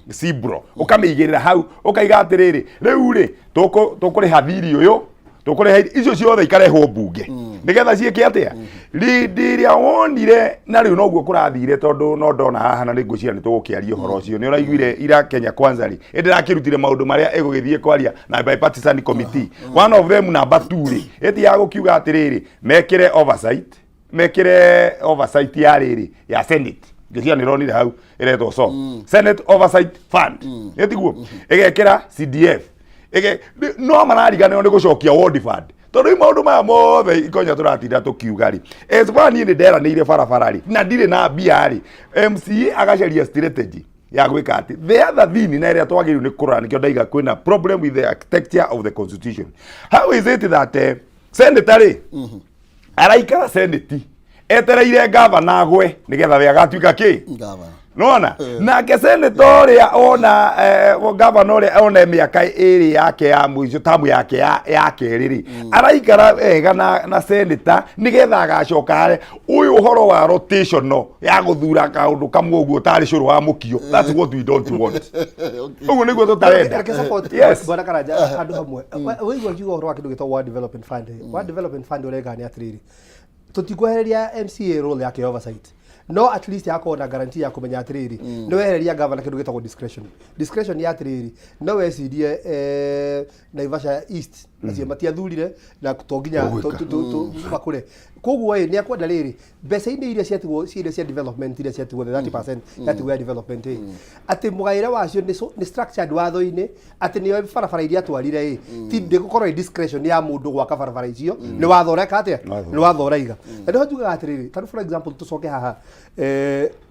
cibro, ũkamĩigĩrĩra hau, ũkaiga atĩrĩrĩ, rĩu rĩ, tũkũrĩha thiri ũyũ, tũkũrĩha icio ciothe, ikarehwo mbunge nĩgetha ciĩke atĩa rĩndĩ ĩrĩa wonire. Na rĩu noguo kũrathire, tondũ no ndona haha na nĩ ngwĩciria nĩ tũgũkĩaria ũhoro ũcio. Nĩ ũraiguire ira Kenya Kwanza rĩ, ĩndĩrakĩrutire maũndũ marĩa ĩgũgĩthiĩ kwaria na bipartisan committee. One of them, number two rĩ, ĩti ya gũkiuga atĩrĩrĩ, mekĩre oversight ya rĩrĩ ya Senate. Ngĩcia nĩ ronire hau ĩretwo so Senate Oversight Fund, ĩtiguo ĩgekĩra CDF. Ĩge no marariganĩrwo nĩ gũcokia ward fund, tondũ rĩu maũndũ maya mothe, Ikonya, tũratinda tũkiuga rĩ, as far niĩ nĩ nderanĩire barabara rĩ, na ndirĩ na mbia rĩ, MCA agacaria strategy ya gwĩka atĩ. The other thing na ĩrĩa twagĩrĩirwo nĩ kũrora, nĩkĩo ndaiga kwĩna problem with the architecture of the constitution. How is it that senator rĩ, araikara senate etereire gavana agwe nĩgetha we agatuĩka kĩ? Gavana. Nona nake senator ũrĩa ona gavana ũrĩa ona mĩaka 2 yake ya mũico, tamu yake ya kerĩ rĩ, araikara wega na senator nĩgetha agacoka are ũyũ. Ũhoro wa rotational ya gũthura kaũndũ kamwe ũguo tarĩ cũrũ wa mũkio, that's what we don't want. Ũguo nĩguo tũtarenda. Reke support. Bwana Karanja, handũ hamwe wĩigua ngiuga ũhoro wa kĩndũ gĩtagwo Ward Development Fund. Ward Development Fund ũreka nĩ atĩrĩrĩ, tũtikwehereria MCA role yake ya oversight, no at least yakorwo na guarantee ya kũmenya atĩrĩrĩ, nĩ wehereria governor kĩndũ gĩtagwo discretion. Discretion ya atĩrĩrĩ, no wecirie Naivasha East acio matiathurire na to nginya makũre. Koguo ĩ nĩ akwenda rĩrĩ, mbeca-inĩ iria ciatigwo iria cia development, iria ciatigwo, the 30% yatigwo ya development ĩ, atĩ mũgaĩre wacio nĩ structured watho-inĩ, atĩ nĩyo barabara iria atwarire ĩ, ti ndĩgũkorwo ĩ discretion ya mũndũ gwaka barabara icio. Nĩ watho ũreka atĩa? Nĩ watho ũraiga. Na nĩho njugaga atĩrĩrĩ, tarĩu for example, tũcoke haha,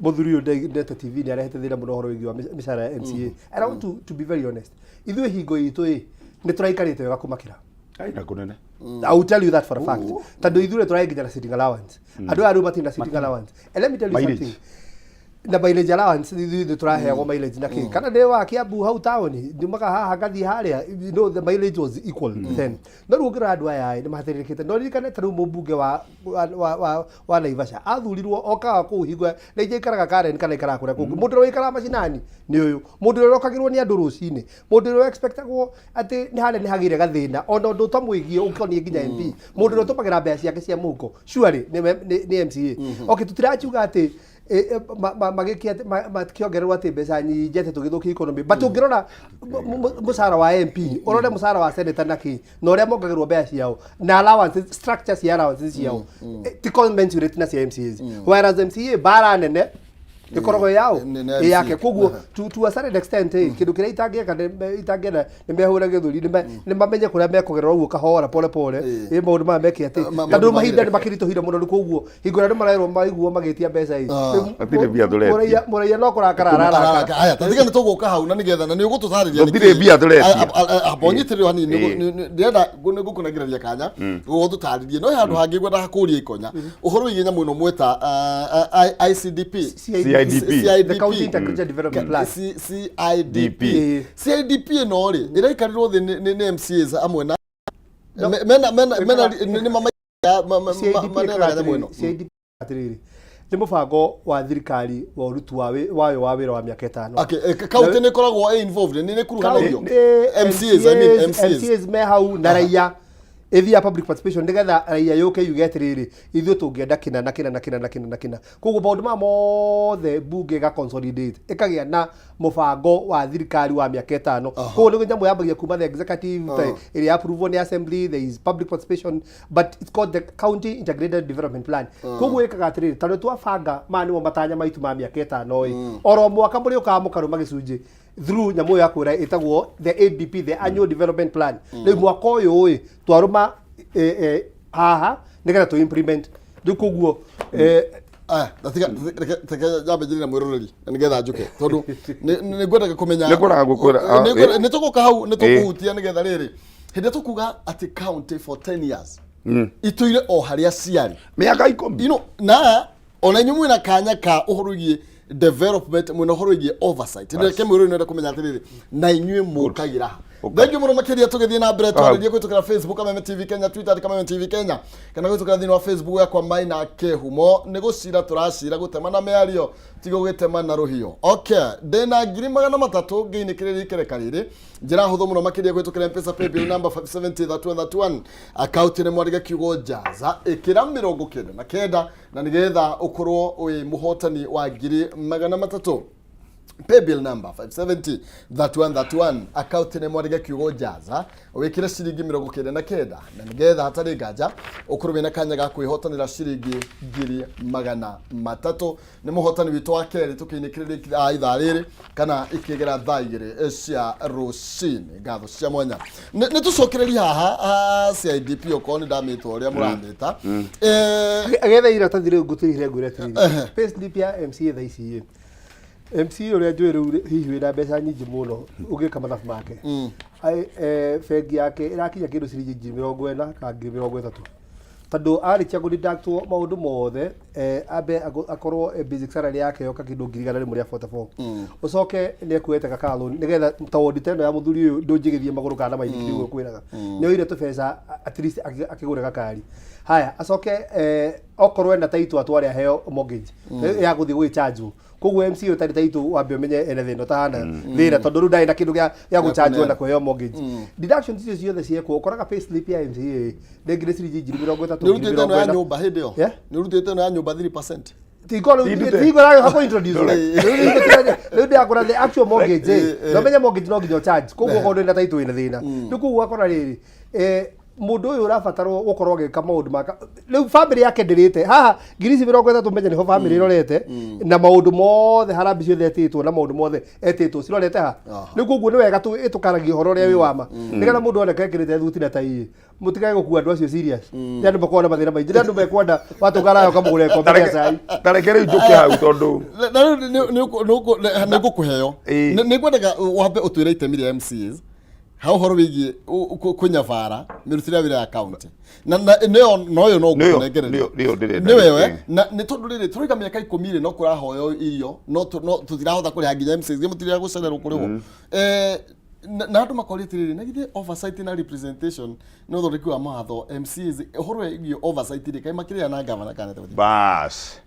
mũthuri ũyũ ndete TV nĩ arehete thĩna mũno ũhoro wĩgiĩ wa mĩcara ya MCA, and I want to be very honest, ithuĩ hingo itũ ĩ nĩ tũraikarĩte wega kũmakĩra. Ai, na kũnene. I will tell you that for a fact. Tondũ ithuĩ tũraĩ nginya na sitting allowance. Andũ aya rĩu matirĩ na sitting allowance. And let me tell you Mileage. something. Na mileage allowance, ithuĩ nĩ tũraheagwo mileage na kĩ. Kana ndĩ wa Kiambu hau taũni, ndiumaga haha ngathiĩ harĩa, the mileage was equal then. No rĩu ũngĩrora andũ aya ĩ, nĩ mahatĩrĩrĩkĩte. No ririkane ta rĩu mũmbunge wa Naivasha athurirwo okaga kũu hingo rĩngĩ aikaraga Karen kana aikaraga kũrĩa kũngĩ. Mũndũ ũrĩa ũikaraga macinani nĩ ũyũ. Mũndũ ũrĩa ũrokagĩrwo nĩ andũ rũcinĩ. Mũndũ ũrĩa expectagwo atĩ nĩ harĩa nĩ hagĩire gathĩna ona ũndũ ũtamwĩgiĩ ũkoniĩ nginya MP. Mũndũ ũrĩa ũtũmagĩra mbeca ciake cia mũhuko surely nĩ MCA. Okay, tũtirakiuga atĩ matikĩongererwo atĩ mbeca nyingĩ atĩ tũgĩthũkia economy, but ũngĩrora mũcara wa MP, ũrore mũcara wa senator na kĩ na ũrĩa mongagĩrwo mbeca ciao na allowances, structure cia allowances ciao, ti commensurate na cia MCAs, whereas MCA bara nene Ĩkoragwo ĩ yaũ? Nĩ Ĩ yake. MCA. Koguo to a certain extent ĩ, kĩndũ kĩrĩa itangĩka itangĩenda nĩ mehũre gĩthũri, nĩ mamenye kũrĩa mekũgerera ũguo kahora pole pole. Ĩ maũndũ maya meke atĩ Maũndũ tondũ mahinda magĩrĩre. nĩ makĩritũhire mũno rĩu, koguo hingo ĩrĩa andũ marerwo maiguo magĩtia mbeca ĩ, rĩu Hatirĩ mbia tũretia. Mũraiya no kũrakara ararakara. Araraka. Aya, tatiga nĩ tũgũka hau na nĩgetha na nĩ ũgũtũtarĩria Tũtirĩ mbia tũretia. Amba ũnyitĩrĩre hanini. Ĩĩ. Ndĩrenda nĩ ngũkũnengereria kanya gũgũtũtarĩrie, no he handũ hangĩ ngwendaga kũria Ikonya ũhoro wĩgiĩ nyamũ ĩno mweta ICDP. CIDP. The County Integrated Development Plan. CIDP. DP. CIDP ĩno rĩ, ĩraikarirwo thĩ nĩ MCAs amwe na mena nĩ CIDP maneanaga nyamũ ĩno. CIDP atĩrĩrĩ, nĩ mũbango wa thirikari wa ũruti wa wayo wa wĩra wa mĩaka 5. Okay, kaunti nĩ ĩkoragwo ĩ involved, nĩ kuruhanagio? County, MCAs, I mean MCAs. MCAs me hau na raia, ĩthiaga public participation nĩgetha raia yũke yuge atĩrĩrĩ, ithuĩ tũngĩenda kĩna na kĩna na kĩna na kĩna na kĩna. Koguo maũndũ maya mothe mbunge ĩga consolidate, ĩkagĩa na mũbango wa thirikari wa mĩaka 5. Koguo nĩ nyamũ yambagia kuma the executive, ĩrĩa approve nĩ assembly. There is public participation, but it's called the County Integrated Development Plan. Koguo ĩkaga atĩrĩrĩ, tondũ twabanga maya nĩmo matanya maitũ ma mĩaka 5 ĩ, oro mwaka mũrĩũkaga mũkarũma gĩcunjĩ through nyamũ ĩyo ya kwĩra ĩtagwo the ADP, the Annual Development Plan. Rĩu mwaka ũyũ ĩ twarũma haha nĩgetha tũ implement rĩu. Koguo Aya, ndatiga reke nyambe njĩre na mwĩroreri na nĩgetha njũke, tondũ nĩ ngwendaga kũmenya. Nĩ ngwendaga gũkwĩra, Nĩ tũgũka hau, nĩ tũkũhutia nĩgetha rĩrĩ hĩndĩ ĩrĩa tũkuga atĩ county for 10 years itũire o harĩa ciarĩ. Mĩaka 10. Na ona inyuĩ mwĩna kanya ka ũhoro wĩgiĩ development, mwĩna ũhoro wĩgiĩ oversight. Reke mwĩroreri nĩenda kũmenya atĩrĩrĩ, na inyuĩ mũkagĩra ha? Ũka. Thank you mũno makĩria. Tũgĩthiĩ na mbere, twarĩrie kũhĩtũkĩra Facebook Kameme TV Kenya, Twitter @KamemeTVKenya, kana kũhĩtũkĩra thĩinĩ wa Facebook yakwa Maina Kĩhumo. Nĩ gũcira tũracira gũtema na mĩario, tiga gũgĩtema na rũhiũ. Okay, ndĩna 300,000 ngĩinĩkĩrĩria ikereka rĩrĩ njĩra hũthũ mũno makĩria kũhĩtũkĩra M-Pesa paybill number 5703131, akaunti nĩ mwandĩke kiugo "Jaza", ĩkĩra 99 na nĩgetha ũkorwo wĩ mũhotani wa 300,000. Paybill number 570 3131, account nĩ mwandĩke kiugo "Jaza", wĩkĩre ciringi 99 na nĩgetha hatarĩ nganja ũkorwo wĩna kanya ga kwĩhotanĩra ciringi 300,000. Nĩ mũhotani witũ wa kerĩ tũkĩinĩkĩrĩria ithaa rĩrĩ kana ikĩgera thaa 2 cia rũcinĩ. Ngatho cia mwanya. Nĩ tũcokererie haha CIDP, okorwo nĩ ndamĩtwo ũrĩa mũramĩta. Agetha iratathi rĩu ngũtũire ngwĩre atĩrĩrĩ, payslip ya MCA thaa ici ĩ, MCA ũrĩa njũĩ rĩu hihi wĩna mbeca nyingĩ mũno ũngĩka mathabu make. Bengi yake ĩrakinya kĩndũ ciringi 40,000 kana 30,000, tondũ arĩkia kũdeductwo maũndũ mothe, ambe akorwo basic salary yake yoka kĩndũ 144,000, ũcoke nĩ ekuoete gaka loan nĩgetha ta wondi ta ĩno ya mũthuri ũyũ ndũnjĩgĩthiĩ magũrũ kana maithikiri ũguo kwĩraga nĩ oire tũbeca at least akĩgũre gakari. Haya, acoke okorwo ena taitũ atware aheo mortgage ya gũthiĩ gwĩchanjwo. Koguo MC ũtarĩ taitũ wambe ũmenye ena thĩna ũtahana thĩna, tondũ rĩu ndarĩ na kĩndũ gĩa gũchanjwo na kũheo mortgage. Deductions icio ciothe ciekwo, ũkoraga pay slip ya MCA rĩngĩ nĩ ciringi 30,000. Nĩ ũrutĩte ĩno ya 40,000. nyũmba hĩndĩ ĩyo? Yeah? Nĩ ũrutĩte ĩno ya nyũmba 3%? Tingo rĩu. Tindute. Tingo rĩu hakũ introduce rĩu rĩu ndĩrakũra the actual mortgage. No menye mortgage no nginya charge, koguo okorwo ndũrĩ na title wĩna thĩna. Rĩu koguo ũgakora rĩrĩ, mũndũ ũyũ ũrabatarwo gũkorwo agĩka maũndũ maka rĩu family yake ndĩrĩte haha ngiri ici 30, menye nĩho family ĩrorete na maũndũ mothe, harambĩ ciothe etĩtwo na maũndũ mothe etĩtwo cirorete ha. Rĩu koguo nĩ wega ĩtũkaragia ũhoro ũrĩa wĩ wa ma nĩgetha mũndũ oneka ekĩrĩte thuti na tai, mũtigae gũkua andũ acio serious. Nĩ andũ makoragwo na mathĩna maingĩ, nĩ andũ mekwenda watũngara ũkamũgũrĩra gĩkombe gĩa cai. Tareke rĩu njũke hau tondũ Na rĩu nĩ ngũkũheo. Nĩ ngwendaga wambe ũtwĩre itemi rĩa MCAs ha ũhoro wĩgiĩ kũnyabara mĩrutĩre ya wĩra ya county na nĩyo noyo no ngũkũnengereria. Nĩyo ndĩrenda. Nĩ wewe na nĩ tondũ rĩrĩ tũrauga mĩaka 10 rĩ, no kũrahoywo irio, no tũtirahota kũrĩha nginya MCAs mũtirĩa gũcererwo kũrĩhwo. Na andũ makoria atĩrĩrĩ, na githĩ oversight na representation nĩ ũthondeki wa mawatho, MCAs ũhoro wĩgiĩ oversight rĩ, kaĩ makĩrĩa na gavana kana nĩ Bas,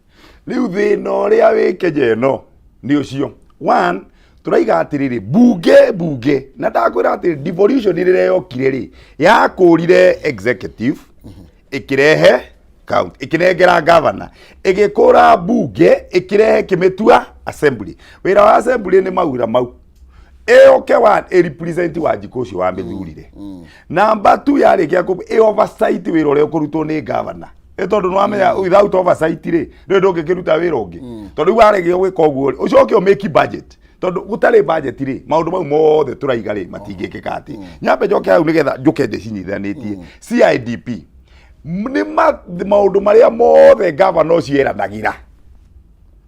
rĩu thĩna ũrĩa wĩ Kenya ĩno nĩ ũcio one tũraiga atĩrĩrĩ, bunge na ndakwĩra atĩrĩ, devolution rĩrĩa yokire rĩ, yakũrire executive, ĩkĩrehe county, ĩkĩnengera governor, ĩgĩkũra bunge, ĩkĩrehe kĩmĩtua assembly. Wĩra wa assembly nĩ mawĩra mau ĩyoke wa ĩrepresent Wanjikũ ũcio wamĩthurire. Namba 2, yarĩkia kũ ĩ oversight wĩra ũrĩa ũkũrutwo nĩ governor. Ĩ tondũ nĩ wamenya without oversight rĩ, rĩu ndũngĩkĩruta wĩra ũngĩ. Tondũ rĩu waregio gwĩka ũguo rĩ, ũcoke ũ make budget. Tondũ gũtarĩ budget rĩ, maũndũ mau mothe tũraiga rĩ, matingĩkĩka atĩ. Nyambe njoke hau nĩgetha njũke ndĩcinyitithanĩtie. CIDP nĩ maũndũ marĩa mothe gavana ũcio eranagĩra.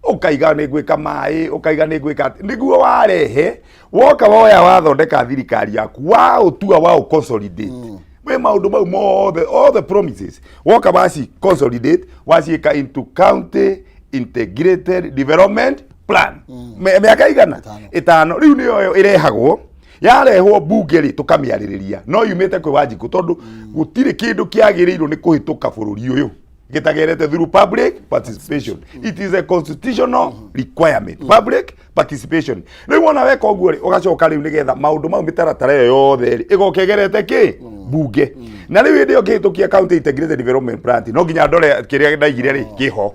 Ũkaiga nĩ ngwĩka maĩ, ũkaiga nĩ ngwĩka atĩ, nĩguo warehe, woka woya wathondeka thirikari yaku, waũtua waũ consolidate. Wĩ maũndũ mau mothe, all the promises, woka waci consolidate, waciĩka into county integrated development plan. Mĩaka igana? Ĩtano. Ĩtano. Rĩu nĩyo ĩrehagwo, yarehwo mbunge rĩ, tũkamĩarĩrĩria. No yumĩte kwĩ Wanjikũ tondũ gũtirĩ kĩndũ kĩagĩrĩirwo nĩ kũhĩtũka bũrũri ũyũ gĩtagerete through public participation. It is a constitutional requirement, public participation. Rĩu wona weka ũguo rĩ, ũgacoka rĩu nĩgetha maũndũ mau, mĩtaratara ĩyo yothe rĩ, ĩgoka ĩgerete kĩ mbunge. Na rĩu hĩndĩ ĩyo ngĩhĩtũkia county integrated development plan, no nginya ndore kĩrĩa ndaigire rĩ kĩho.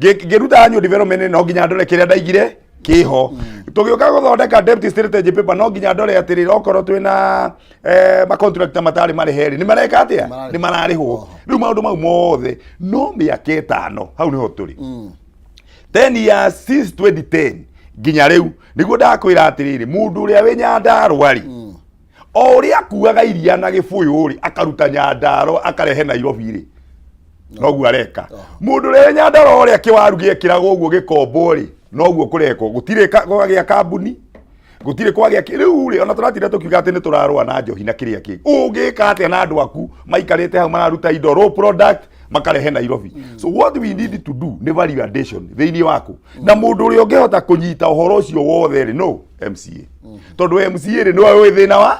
Ngĩruta annual development, no nginya ndore kĩrĩa ndaigire kĩho. Tũgĩũka gũthondeka deputy strategy paper, no nginya ndore atĩrĩrĩ, okorwo twĩna macontractor matarĩ marĩhe rĩ, nĩ mareka atĩa? Mararĩhwo. Nĩ mararĩhwo. Rĩu maũndũ mau mothe no mĩaka 5, hau nĩho tũrĩ. 10 years since 2010 nginya rĩu, nĩguo ndakwĩra atĩrĩrĩ, mũndũ ũrĩa wĩ Nyandarũa rĩ, o ũrĩa akuaga iria na gĩbũyũ rĩ, akaruta Nyandarũa akarehe Nairobi rĩ, noguo areka. Mũndũ ũrĩa wĩ Nyandarũa, ũrĩa kĩwaru gĩekĩragwo ũguo gĩkombo rĩ, noguo kũrekwo. Gũtirĩ kwagĩa kambuni, gũtirĩ kwagĩa rĩu rĩ, ona tũratinda tũkiuga atĩ nĩ tũrarũa na njohi na kĩrĩa kĩngĩ. Ũngĩka atĩa na andũ aku maikarĩte hau mararuta indo raw product makarehe Nairobi? So what we need to do nĩ value addition thĩinĩ waku, na mũndũ ũrĩa ũngĩhota kũnyita ũhoro ũcio wothe rĩ, no MCA, tondũ MCA rĩ, nĩwe wĩ thĩna wa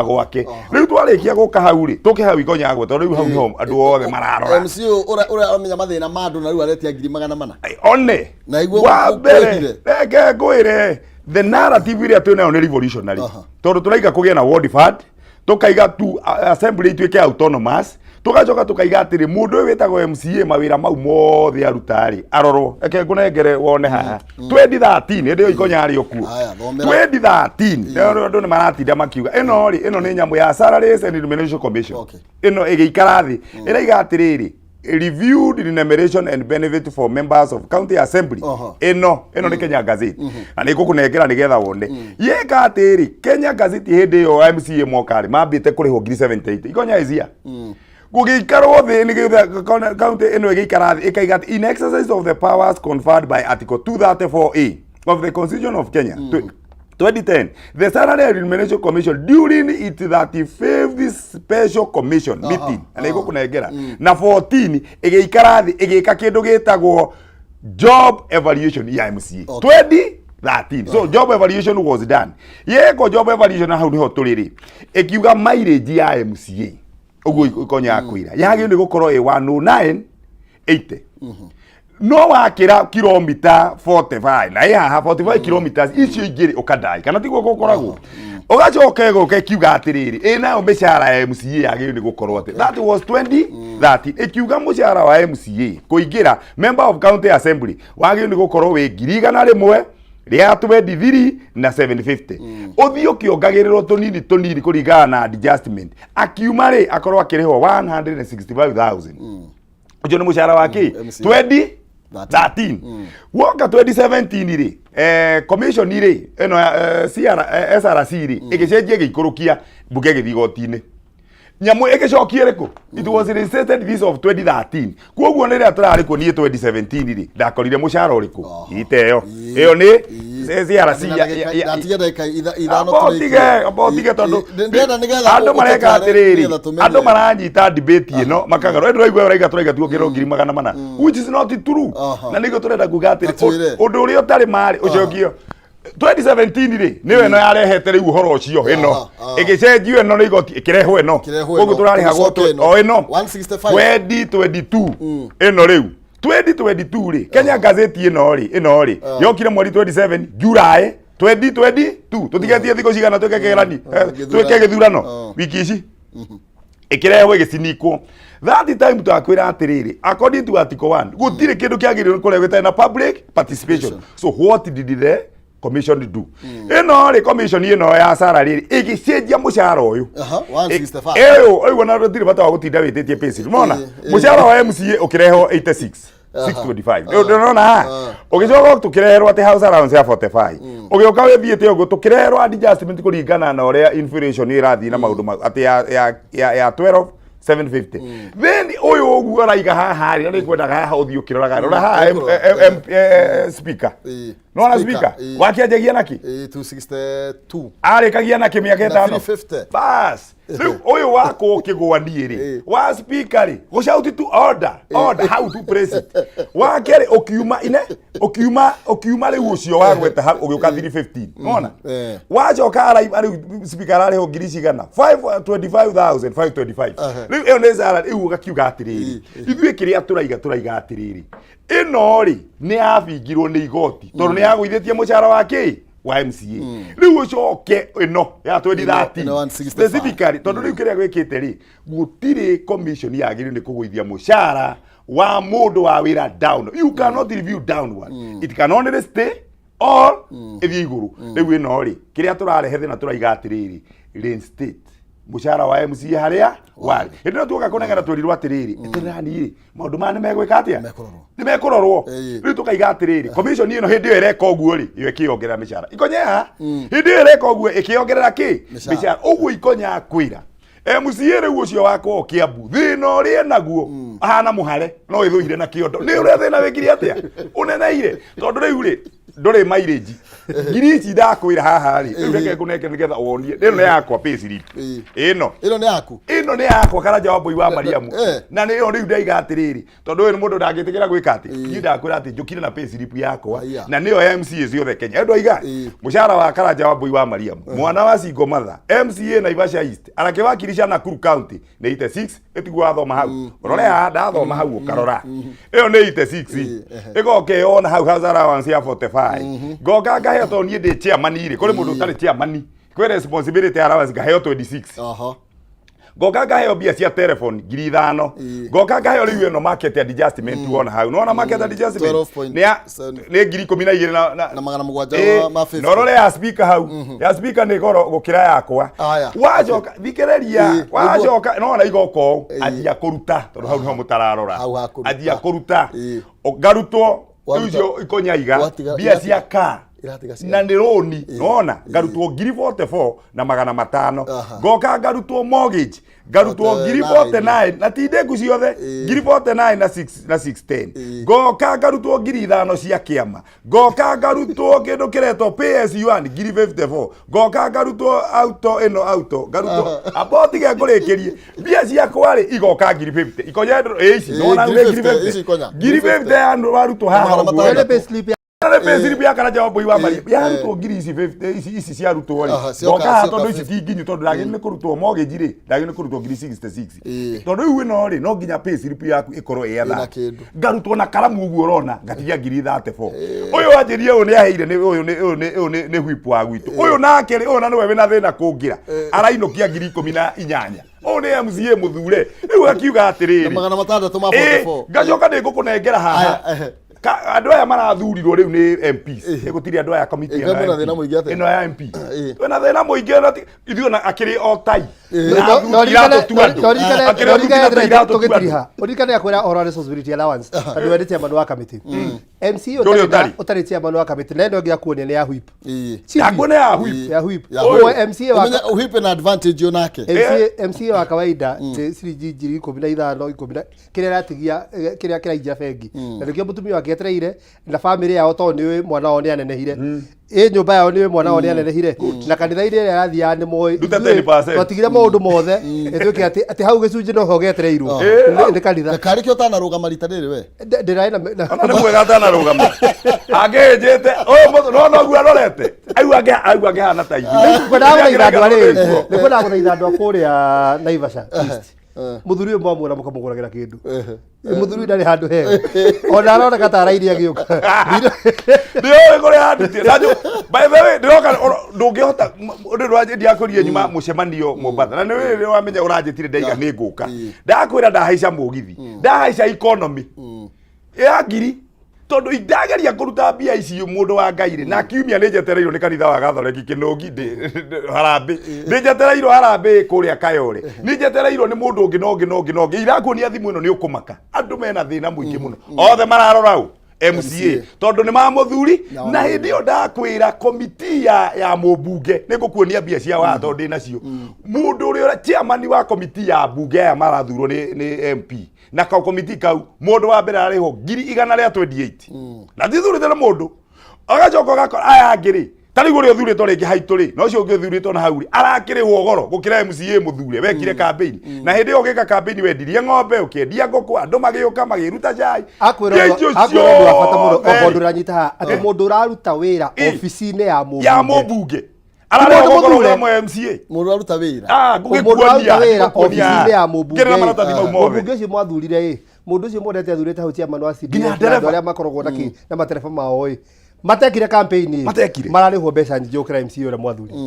gwake. Rĩu twarĩkia gũka hau rĩ, tũke hau ikonyagwe, tondũ rĩu hau nĩho andũ othe mararora. MC ũrĩa amenya mathĩna ma andũ na rĩu aretia 400,000. One Na iguo wa mbere kwĩhire. Reke ngwĩre, the narrative ĩrĩa twĩ nayo nĩ revolutionary, tondũ tũraiga kũgĩe na ward fund, tũkaiga tu assembly ituĩke autonomous, tũgacoka tũkaiga atĩrĩ, mũndũ ũyũ wĩtagwo MCA, mawĩra mau mothe aruta rĩ, arorwo. Reke ngũnengere wone haha 2013, hĩndĩ ĩyo ikonya arĩ o kuo. Haya, thomera. 2013, andũ nĩ maratinda makiuga ĩno rĩ, ĩno nĩ nyamũ ya Salaries and Remuneration Commission. Ĩno ĩgĩikara thĩ ĩraiga atĩrĩrĩ, reviewed remuneration and benefit for members of county assembly. Ĩno nĩ Kenya Gazette na nĩ ngũkũnengera nĩgetha wone yeka atĩrĩ. Kenya Gazette, hĩndĩ ĩyo MCA moka rĩ, mambĩte kũrĩhwo 78,000 ikonya ĩcia gũgĩikarwo thĩ nĩ county ĩno ĩgĩikara thĩ ĩkaiga atĩ in exercise of the powers conferred by article 234A of the Constitution of Kenya, 2010, the Salary and Remuneration Commission during its 35th special commission meeting, na nĩ ngũkũnengera na 14, ĩgĩikara thĩ ĩgĩka kĩndũ gĩtagwo job evaluation ya MCA. 2013, so job evaluation was done. Yeko job evaluation, na hau nĩho tũrĩ rĩ, ĩkiuga mileage ya MCA, ũguo ikonya yakwĩra, yagĩrĩirwo nĩ gũkorwo ĩ 109 80, no wakĩra kilomita 45 na ĩ haha 45 kilometers, icio ingĩ rĩ, ũkandai kana tiguo gũkoragwo. Ũgacoka ĩgoka ĩkiuga atĩrĩrĩ, ĩ nayo mĩcara ya MCA yagĩrĩirwo nĩ gũkorwo atĩ, that was 2013, ĩkiuga mũcara wa MCA kũingĩra member of county assembly wagĩrĩirwo nĩ gũkorwo wĩ 123,750, ũthiĩ ũkĩongagĩrĩrwo tũnini tũnini kũringana na adjustment, akiuma rĩ, akorwo akĩrĩhwo 165,000. Ũcio nĩ mũcara wa kĩ? MCA. 2013. Woka 2017 rĩ, commission rĩ, ĩno ya CR, SRC rĩ, ĩgĩcenjia, ĩgĩikũrũkia. Mbunge ĩgĩthiĩ igoti-inĩ, nyamũ ĩgĩcokia ĩrĩkũ? It was reinstated, this of 2013. Koguo nĩ rĩrĩa tũrarĩ kuo niĩ 2017 rĩ, ndakorire mũcara ũrĩkũ? Ite ĩyo ĩyo nĩ CRC Ndatiga ndagĩka 5 Amba ũtige, amba ũtige, tondũ ndĩrenda nĩgetha andũ mareka ũtũtware, atĩrĩrĩ, nĩgetha tũmenye. Andũ maranyita debate ĩno makagara ĩndũ ũraigua ũraiga tũraiga tuongererwo 400,000, which is not true. Na nĩguo tũrenda kuga atĩrĩ, Atwĩre. ũndũ ũrĩa ũtarĩ marĩ ũcokio 2017 rĩ, nĩyo ĩno yarehete rĩu ũhoro ũcio ĩno. Ĩgĩcenjio ĩno nĩ igoti, ĩkĩrehwo ĩno. Ĩkĩrehwo Koguo ĩno. tũrarĩhagwo Tũgĩcoka ĩno. o ĩno. 165. 2022 ĩno rĩu, 2022 rĩ, Kenya Gazette ĩno rĩ yokire mweri 27 July 2022. Tũtigetie thikũ cigana twĩke kĩgeranio, twĩke gĩthurano. Wiki ici ĩkĩrehwo, ĩgĩcinikwo. That time twakwĩra atĩrĩrĩ, according to article 1, gũtirĩ kĩndũ kĩagĩrĩirwo kũrehwo gĩtarĩ na public participation. So what did the Commission do ĩno rĩ, commission ĩno ya salary rĩ, ĩgĩcenjia mũcara ũyũ. 165. Ĩyo ũyũ ona ndũtirĩ bata wa gũtinda wĩtĩtie payslip, mona mũcara wa MCA ũkĩrehwo 86 625. Rĩu ndĩrona haha ũgĩcoka tũkĩreherwo atĩ house allowance ya 45, ũgĩũka wĩthiĩte ũguo tũkĩreherwo adjustment kũringana na ũrĩa inflation ĩrathiĩ na maũndũ atĩ ya 12 750. Then ũyũ ũguo araiga haha rĩ, na nĩngwendaga haha ũthiĩ ũkĩroraga, rora haha. Ũkũrora, Speaker nona Speaker, speaker wakĩanjagia nakĩ? 262. Arĩkagia nakĩ mĩaka Na 5? 350. Bas, rĩu ũyũ wakwo ũkĩgwa niĩ rĩ, wa speaker rĩ, gũcauti tu order, order, how to press it. Wa kerĩ ũkiuma ine ũkiuma rĩu ũcio wagweta hau ũgĩũka 315, nona wacoka araiba rĩu speaker ararĩhwo ngiri cigana? 25525. Rĩu ĩyo nĩ salary. Rĩu ũgakiuga atĩrĩrĩ, ithuĩ kĩrĩa tũraiga atĩrĩrĩ, ĩno rĩ nĩ yabingirwo nĩ igoti tondũ nĩ yagũithĩtie mũcara wa kĩ wa MCA. Rĩu ũcoke ĩno ya 2013. Ĩno 165. Specifically tondũ rĩu kĩrĩa gwĩkĩte rĩ, gũtirĩ commission yagĩrĩirwo nĩ kũgũithia mũcara wa mũndũ wa wĩra down. You cannot review downward, it can only stay or ĩthiĩ igũrũ. Rĩu ĩno rĩ, kĩrĩa tũrarehe thĩna, tũraiga atĩrĩrĩ, reinstate mũcara wa MCA harĩa warĩ. Hĩndĩ ĩyo tuoka kũnengera twerirwo atĩrĩrĩ, etererani rĩ, maũndũ maya nĩ megwĩka atĩa? Mekũrorwo. Nĩ mekũrorwo. Rĩu tũkaiga atĩrĩrĩ, commission ĩno hĩndĩ ĩyo ĩreka ũguo rĩ, ĩyo ĩkĩongerera mĩcara ikonyeha, hĩndĩ ĩyo ĩreka ũguo ĩkĩongerera kĩ? Mĩcara. Mĩcara. Ũguo ikonya kwĩra MCA rĩu ũcio wakwa Kĩambu thĩna ũrĩa enaguo ahana mũhare no ĩthũire na kĩondo nĩ ũrĩa thĩna wĩkire atĩa ũneneire, tondũ rĩu rĩ ndũrĩ mileage ngiri ici ndakwĩra haha rĩ. Rĩu reke ngũnengere nĩgetha wonie ĩno nĩ yakwa payslip ĩno. Ĩno nĩ yaku? Ĩno nĩ yakwa, Karanja wa Mbui wa Mariamu. Na nĩyo rĩu ndaiga atĩrĩrĩ, tondũ ũyũ nĩ mũndũ ndangĩtĩkĩra gwĩka atĩ niĩ ndakwĩra atĩ njũkire na payslip yakwa. Aya. Na nĩyo MCA ciothe Kenya andũ aiga mũcara wa Karanja wa Mbui wa Mariamu, mwana wa Single Mother, MCA Naivasha East, arakĩwakilisha Nakuru County nĩ 86. Ĩtiguo wathoma hau, ũrore haha ndathoma hau, ũkarora ĩyo nĩ 86. Ĩgoka ĩyona hau house allowance ya 45, ngoka ngaheo tondũ niĩ ndĩ chairman rĩ, kũrĩ mũndũ ũtarĩ chairman, kwĩ responsibility allowance ngaheo 26. Ngoka ngaheo mbia cia telephone 5,000. Ngoka ngaheo rĩu ĩno market adjustment wona hau, nona market adjustment 12.7. Nĩ 12,000 na 700 ma 50. Na ũrore ya speaker hau, ya speaker nĩ goro gũkĩra yakwa. Aya. Wacoka thikĩrĩria. Wacoka nona igoka ũũ, anjia kũruta tondũ hau nĩho mũtararora. Hau ha kũruta. Anjia kũruta, ngarutwo rĩu icio ikonyaiga mbia cia kaa Iratiga na nĩ rũni nona ngarutwo 44,500. Ngoka ngarutwo mortgage, ngarutwo ngiri 49. 49 na ti ndĩngu ciothe, 49 na 6 na 610. Ngoka ngarutwo 5,000 cia kĩama, ngoka ngarutwo kĩndũ kĩretwo PSU1 54,000, ngoka ngarutwo auto ĩno auto ngarutwo amba ũtige ngũrĩkĩrie mbia ciakwa rĩ, igoka 50,000 ikonya ĩ ici nona ngiri nĩ ngiri 50, ici 50 ikonya. 50,000 ya andũ warutwo haha Magana ũguo. matandatũ. Ĩno payslip ya Nĩ payslip ya Karanja wa Mbui wa Maria yarutwo ngiri ici 50 ici ciarutwo rĩ, Cioka- ngoka haha cioka tondũ ici 50. ti nginyu, tondũ ndagĩrĩirwo nĩ kũrutwo mortgage rĩ, ndagĩrĩirwo nĩ kũrutwo 66,000. Tondũ rĩu ĩno rĩ, no nginya payslip yaku ĩkorwo ĩ Ĩna etha kĩndũ. Ngarutwo na karamu ũguo ũrona ngatigia 34,000. Ũyũ wanjĩrie ũyũ nĩ aheire nĩ ũyũ nĩ ũyũ nĩ ũyũ nĩ whip wa gwitũ ũyũ nake rĩ, ũyũ na nĩwe wĩna thĩna kũngĩra arainũkia 18,000. Ũyũ nĩ MCA mũthure. Rĩu akiuga atĩrĩrĩ, Na 644. Ngacoka nĩ ngũkũnengera haha. Aya, ehe. Andũ aya marathurirwo rĩu nĩ MPs, nĩ gũtirĩ andũ aya committee ĩno Kwĩna ya thĩna MP. mũingĩ atĩa? Ĩno ya MP twĩna thĩna mũingĩ na ithuĩ ona akĩrĩ o tai na No athuuri iratũtua andũ. Akĩrĩ athuuri na tai iratũtua andũ. Tũgĩtiriha ũririkane akwĩra ũhoro wa responsibility allowance tondũ we nĩ chairman wa committee MCA. Ndũrĩ ũtarĩ. Ũtarĩ chairman wa committee na ĩno ĩngĩ akuonia nĩ ya whip. Yakuo nĩ ya whip. Ya whip. Ya Ũyũ whip. MCA wa Ũmenye whip ĩna advantage onake. MCA wa kawaida nĩ ciringi 15,000 ikũmi na kĩrĩa aratigia, kĩrĩa kĩraingĩra bengi, na nĩkĩo mũtumia wake etereire na bamĩrĩ yao, tondũ nĩũĩ mwana wao nĩ anenehire, ĩ nyũmba yao nĩũĩ mwana wao nĩ anenehire, na kanitha-inĩ ĩrĩa arathiaga nĩ moĩ. Nduta Ithuĩ 10%. twatigire maũndũ mothe ĩtuĩke atĩ hau gĩcunjĩ noho getereirwo nĩ kanitha. Na karĩ kĩo ũtanarũgama rita rĩrĩ we? Ndĩrarĩ Ona nĩ mwega atanarũgama angĩnjĩte ũyũ mũndũ no noguo arorete aigua angĩhana ta ithuĩ. Ngwendaga gũthaitha andũ arĩrĩ, nĩ kwendaga gũthaitha andũ a kũrĩa Naivasha East, mũthuri ũyũ mwamwona mũkamũgũragĩra kĩndũ. Mũthuri ũyũ ndarĩ handũ hega ona aroneka ta arairie agĩũka. Ndiũĩ kũrĩa andutie na by the way ndĩroka ndũngĩhota ũndũ ndiakũrie nyuma mũcemanio Mombatha na nĩ wĩ wamenya ũranjĩtire ndaiga nĩ ngũka. Ndakwĩra ndahaica mũgithi, ndahaica economy ya ngiri Tondũ indageria kũruta mbia ici mũndũ wa Ngai rĩ, na kiumia nĩ njetereirwo nĩ kanitha wa Gatholeki Kĩnũngi harambĩ, nĩ njetereirwo harambĩ kũrĩa Kayore, nĩ njetereirwo nĩ mũndũ ũngĩ na ũngĩ na ũngĩ na ũngĩ. Irakuonia thimũ ĩno nĩ ũkũmaka, andũ mena thĩna mũingĩ mũno, othe mararora ũ MCA tondũ nĩ mamũthuri. Na hĩndĩ ĩyo ndakwĩra komiti ya mũmbunge nĩ ngũkuonia mbia cia watho ndĩ nacio. Mũndũ ũrĩa chairman wa komiti ya mbunge aya marathurwo nĩ MP na kau komiti kau, mũndũ wa mbere ararĩhwo 128,000 na tithurĩte nĩ mũndũ. Agacoka ũgakora aya angĩ rĩ, ta rĩu ũrĩa ũthurĩtwo rĩngĩ haitũ rĩ, na ũcio ũngĩ ũthurĩtwo na hau rĩ, arakĩrĩhwo goro gũkĩra MCA mũthure wekire campaign. Na hĩndĩ ĩyo ũgĩka campaign wendirie ng'ombe, ũkĩendia ngũkũ, andũ magĩũka magĩruta cai. Akwĩra Mbia icio akwĩra ũndũ wa bata mũno ciothe o mũndũ ũranyita haha atĩ mũndũ ũraruta wĩra obici-inĩ ya ya mũmbunge mũmbunge ararĩhwo Mũndũ goro mũthure. gũkĩra MCA. Mũndũ aruta wĩra. Ah, Mũndũ ngũgĩkuonia ũraruta wĩra ngũgĩkuonia. obici-inĩ ya mũmbunge. Ngĩrĩ na maratathi mau mothe. Mũmbunge ũcio mwathurire ĩ, mũndũ ũcio mwendete athurĩte hau chairman wa CDF Nginya na andũ ndereba. arĩa makoragwo na kĩ na matereba mao ĩ, matekire campaign ĩ, Matekire. mararĩhwo mbeca nyingĩ gũkĩra MCA ũrĩa mwathurire.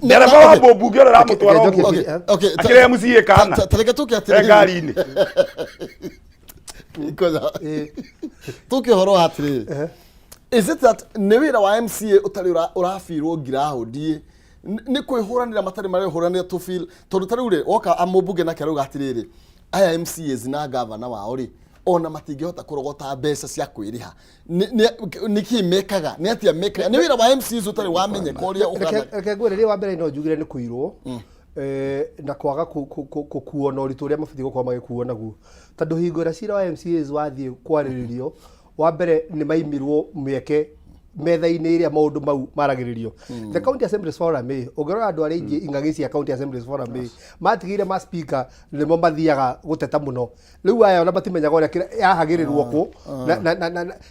Ndereba wa mũmbunge ũrĩa ũramũtwara Reke njokie ũguo. biũ. Akĩrĩ MCA kana Tareke tũke e atĩrĩrĩ ngari-inĩ. Ikonya. Tũke ũhoro wa atĩrĩrĩ, is it that nĩ wĩra wa MCA ũtarĩ ũrabirwo ngiraũndi nĩ kwĩhũranĩra matarĩ marehũranĩra to feel? Tondũ ta rĩu rĩ, woka mũmbunge nake arauga atĩrĩrĩ, aya MCAs na gavana wao rĩ, ona matingĩhota kũrogota mbeca cia kwĩrĩha. Nĩ kĩ mekaga? Nĩ atĩa mekaga? Nĩ wĩra wa MCAs ũtarĩ wamenyeka ũrĩa ũhana? Reke ngwĩre rĩ, wa mbere no njugire nĩ kũirwo na kwaga gũkuo na ũritũ ũrĩa mabatiĩ gũkorwo magĩkuo naguo, tondũ hingo ĩrĩa cira wa MCAs wathiĩ kwarĩrĩrio, wa mbere nĩ maimirwo mĩeke metha-inĩ ĩrĩa maũndũ mau maragĩrĩrio, the County Assemblies Forum ĩ. Ũngĩrora andũ arĩa aingĩ ing'ang'i cia County Assemblies Forum ĩ, matigĩire ma speaker nĩmo mathiaga gũteta mũno. Rĩu aya ona matimenyaga ũrĩa yahagĩrĩrwo kũ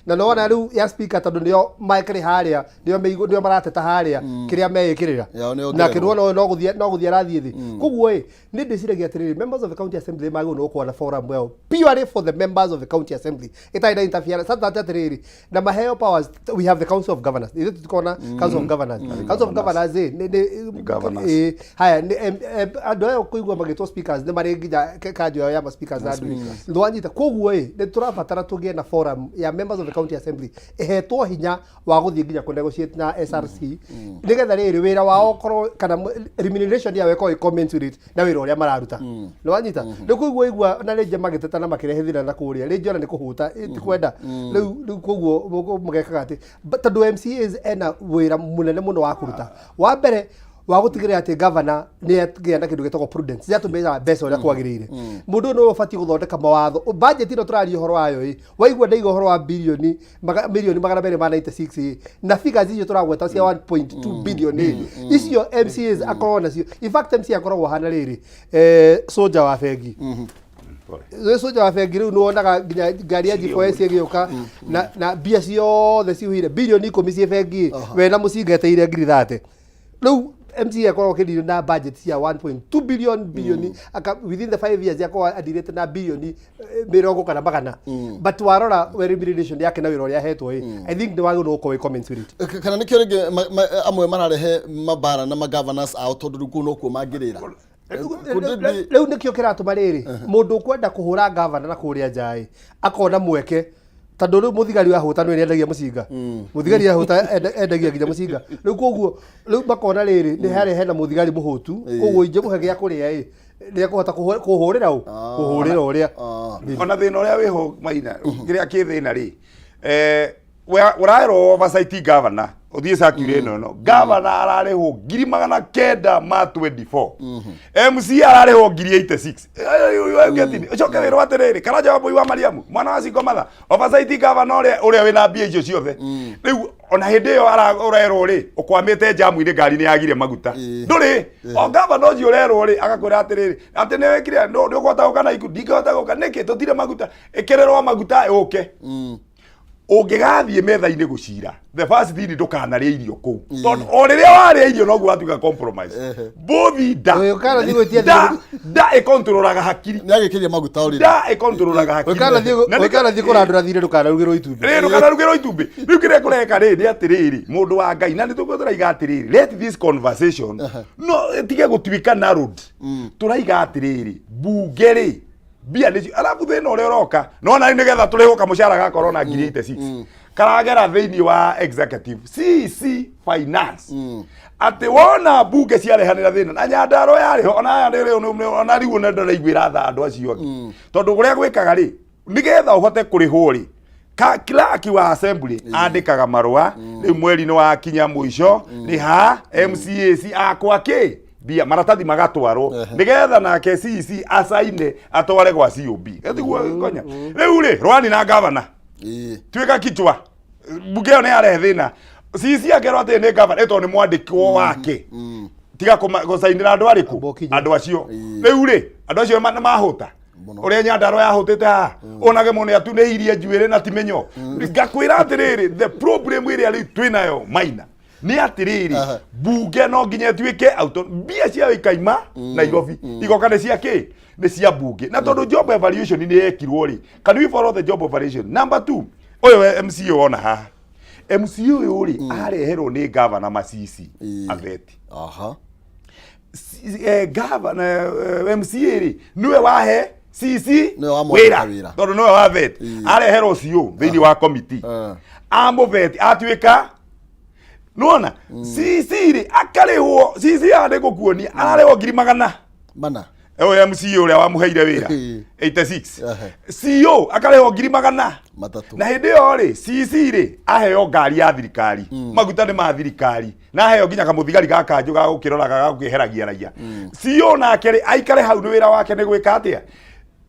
na nona rĩu ya speaker, tondũ nĩo mekĩrĩ harĩa, nĩo marateta harĩa kĩrĩa meĩkĩrĩra. Yao nĩ na ongererwo. Kĩrwo no gũthiĩ arathiĩ thĩ. Koguo ĩ, nĩ ndĩciragia atĩrĩrĩ, members of the county assembly magĩrĩirwo nĩ gũkorwo na forum yao purely for the members of the county assembly, ĩtarĩ na interference, such that atĩrĩrĩ, na maheo powers. We have the Council of Governors, ithuĩ tũtikoragwo na Council of Governors. Council of Governors ĩ nĩ Governors. ĩ, haya nĩ andũ aya kũigua magĩtwo speakers nĩ marĩ nginya kanjo yao ya ma speakers na andũ ndwanyita. Koguo ĩ, nĩ tũrabatara tũgĩe na forum ya members of the county assembly ĩhetwo hinya wa gũthiĩ nginya kũ negotiate na SRC, nĩgetha rĩrĩ wĩra wao ũkorwo kana remuneration yao ĩkorwo ĩ commensurate na wĩra ũrĩa mararuta. Nĩ wanyita? Rĩu koguo igua na rĩngĩ magĩteta na makĩrehe thĩna na kũrĩa rĩngĩ ona nĩ kũhũta ti kwenda rĩu koguo mũgekaga atĩ tondũ MCAs ena wĩra mũnene mũno wa kũruta, wa mbere wa gũtigĩrĩra atĩ governor nĩ agĩa na kĩndũ gĩtagwo prudence, nĩ atũmĩra mbeca ũrĩa kwagĩrĩire. Mũndũ ũyũ nĩwe ũbatiĩ gũthondeka mawatho. Budget ĩno tũraria ũhoro wayo ĩ, waigua ndaiga ũhoro wa bilioni milioni 296 ĩ, na figures icio tũragweta cia 1.2 billion ĩ, icio MCAs akoragwo nacio. In fact, MCA akoragwo hana rĩrĩ, soja wa bengi. Wĩ soja wa bengi, rĩu nĩwonaga nginya ngari ya G4S ĩgĩũka na mbia ciothe ciuhire bilioni 10 ciĩ bengi, we na mũcinga eteire 30,000. Rĩu MCA akoragwo akĩdeal na budget cia 1.2 billion bilioni within the 5 years akoragwo adirĩte na bilioni mĩrongo kana magana. But warora we remuneration yake na wĩra ũrĩa ahetwo ĩ, I think nĩ wagĩrĩirwo gũkorwo wĩ commensurate. Kana nĩkĩo rĩngĩ amwe mararehe mabara na magovernors ao, tondũ rĩu kũu nokuo mangĩrĩra? Could it be- Rĩu nĩkĩo kĩratũma rĩrĩ mũndũ ũkwenda kũhũra gavana na kũrĩa nja ĩ, akona mweke, tondũ rĩu mũthigari wahũta nĩ endagia mũcinga, mũthigari ahũta endagia nginya mũcinga. Rĩu koguo rĩu makona rĩrĩ nĩ harĩa hena mũthigari mũhũtu, koguo ingĩmũhe gĩa kũrĩa ĩ, nĩ ekũhota kũhũrĩra ũ kũhũrĩra ũrĩa. Ona thĩna ũrĩa wĩho maina kĩrĩa kĩ thĩna rĩ, ũrerwo oversight governor ũthiĩ circular ĩno governor ararĩhwo 924,000, MC ararĩhwo 86,000. Ũcoke wĩrwo atĩrĩrĩ, Karanja wa Mbũi wa Mariamu mwana wa Cingo Matha oversight governor ũrĩa wĩna mbia icio ciothe. Rĩu ona hĩndĩ ĩyo ũrerwo rĩ, ũkwamĩte njamu-inĩ, ngari nĩ yagire maguta, ndũrĩ o gavana ũcio ũrerwo rĩ, agakwĩra atĩrĩrĩ atĩ nĩ wĩkire nĩ ũkũhota gũka na ikundi, ndingĩhota gũka nĩkĩ, tũtirĩ maguta, ĩkĩrĩrwo maguta ũke. Ũngĩgathiĩ metha-inĩ gũcira, the first thing, ndũkanarĩe irio kũu, tondũ o rĩrĩa warĩa irio noguo watuĩka compromise both nda. Ũyũ ũkanathiĩ gwĩtia Nda nda ĩkontrolaga hakiri. Nĩ agĩkĩria maguta ũrĩrĩ. Nda ĩkontrolaga hakiri. Ũkanathiĩ kũrandũra thirĩ, ndũkanarugĩrwo itumbĩ. Rĩ, ndũkanarugĩrwo itumbĩ. Rĩu kĩrĩa kũreka rĩ nĩ atĩrĩrĩ, mũndũ wa Ngai, na nĩ tũguo tũraiga atĩrĩrĩ, let this conversation no ĩtige gũtuĩka narrowed. Tũraiga atĩrĩrĩ, bunge rĩ, Mbia nĩcio, arabu thĩna ũrĩa ũroka nona nĩgetha tũrĩhwo kamũcara ga corona 86,000 karagera thĩinĩ wa executive CC finance, atĩ wona mbunge ciarehanĩra thĩna na Nyandarua yarĩho, ona aya ona rĩu ona ndaraiguĩra tha andũ acio angĩ, tondũ kũrĩa gwĩkaga rĩ, nĩgetha ũhote kũrĩhwo rĩ, ka clerk wa assembly andĩkaga marũa, rĩu mweri nĩ wakinya mũico, nĩ ha MCAC akwa kĩ mbia, maratathi magatwarwo nĩgetha nake CEC acaine atware gwa COB. Ĩtiguo Konya rĩu rĩ rwani na gavana tuĩka kichwa mbunge ĩyo nĩ yarehe thĩna. CEC akerwo atĩ nĩ gavana ĩtondũ nĩ mwandĩkwo wake, tiga gũcainĩra andũ arĩkũ. Amba ũkinye. Andũ acio rĩu rĩ, andũ acio nĩ mahũta ũrĩa Nyandarua yahũtĩte haha, onage mũno atunĩirie njuĩrĩ na timenyo. Ngakwĩra atĩrĩrĩ, the problem ĩrĩa rĩu twĩnayo Maina nĩ atĩrĩrĩ, bunge no nginya ĩtuĩke auto mbia ciayo ikaima Nairobi igoka nĩ cia kĩ, nĩ cia bunge. Na tondũ job evaluation nĩ yekirwo rĩ, can we follow the job evaluation? Number two, ũyũ we MCA wona haha, MCA ũyũ rĩ, areherwo nĩ gavana Masisi atheti. Gavana, MCA rĩ, nĩwe wahe CC Nĩwe wamwandĩka wĩra wĩra. Tondũ nĩwe wa vet, areherwo CO thĩinĩ wa committee, amũvet atuĩka nĩwona CC rĩ akarĩhwo. CC haha nĩ ngũkuonia ararĩhwo 400,000. Mana. Ũyũ MCA ũrĩa wamũheire wĩra 86. CO akarĩhwo 300,000 3. Na hĩndĩ ĩyo rĩ, CC rĩ aheo ngari ya thirikari, maguta nĩ ma thirikari, na aheo nginya kamũthigari ga kanjũ ga gũkĩroraga ga gũkĩheragia raia. CO nake rĩ aikare hau, nĩ wĩra wake nĩ gwĩka atĩa?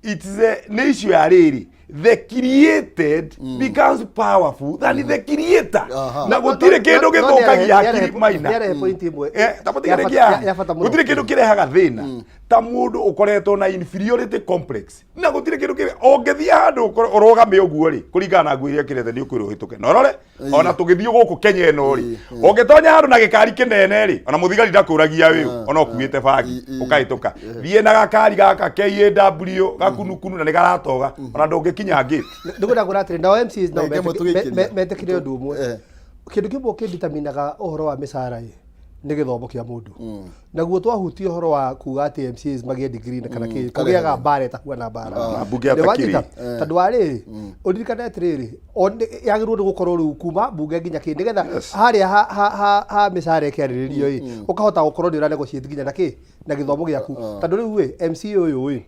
It's a, nĩ issue ya rĩrĩ, the created becomes powerful than the creator. Na gũtirĩ kĩndũ gĩthũkagia hakiri, Maina. Nĩarehe point ĩmwe Ta mũtige ya bata- rĩngĩ ya bata mũno. Gũtirĩ kĩndũ kĩrehaga thĩna ta mũndũ ũkoretwo na inferiority complex, na gũtirĩ kĩndũ kĩrĩ ũngĩthiĩ handũ ũrũgame ũguo rĩ, kũringana na nguo iria ũkĩrĩte nĩ ũkwĩrwo ũhĩtũke. Na ũrore ona tũgĩthiĩ gũkũ Kenya ĩno rĩ, ũngĩtonya handũ na gĩkari kĩnene rĩ, ona mũthigari ndakũragia wĩũ, ona ũkuĩte bangi ũkahĩtũka. Thiĩ na gakari gaka KAW gakunukunu na nĩ karatoga, ona ndũngĩkinya gate. Ndĩkwenda kwĩra atĩrĩ, nao MCAs nao Reke mũtũgĩkĩria. metĩkĩre ũndũ ũmwe. Kĩndũ kĩmwe kĩnditaminaga ũhoro wa mĩcara ĩ nĩ gĩthomo kĩa mũndũ. Naguo twahutia ũhoro wa kuga atĩ MCAs magĩe degree na kana kĩ, kũgĩaga mbara ĩtahuana mbara. Na mbunge ya Nĩ wanyita? Takiri. Tondũ wa rĩrĩ, ũririkane atĩrĩrĩ, yagĩrĩirwo nĩ gũkorwo rĩu kuma mbunge nginya kĩ, nĩgetha harĩa ha mĩcara ĩkĩarĩrĩrio ĩ, ũkahota gũkorwo nĩ ũra negotiate nginya na kĩ, na gĩthomo gĩaku. Tondũ rĩu ĩ, MCA ũyũ ĩ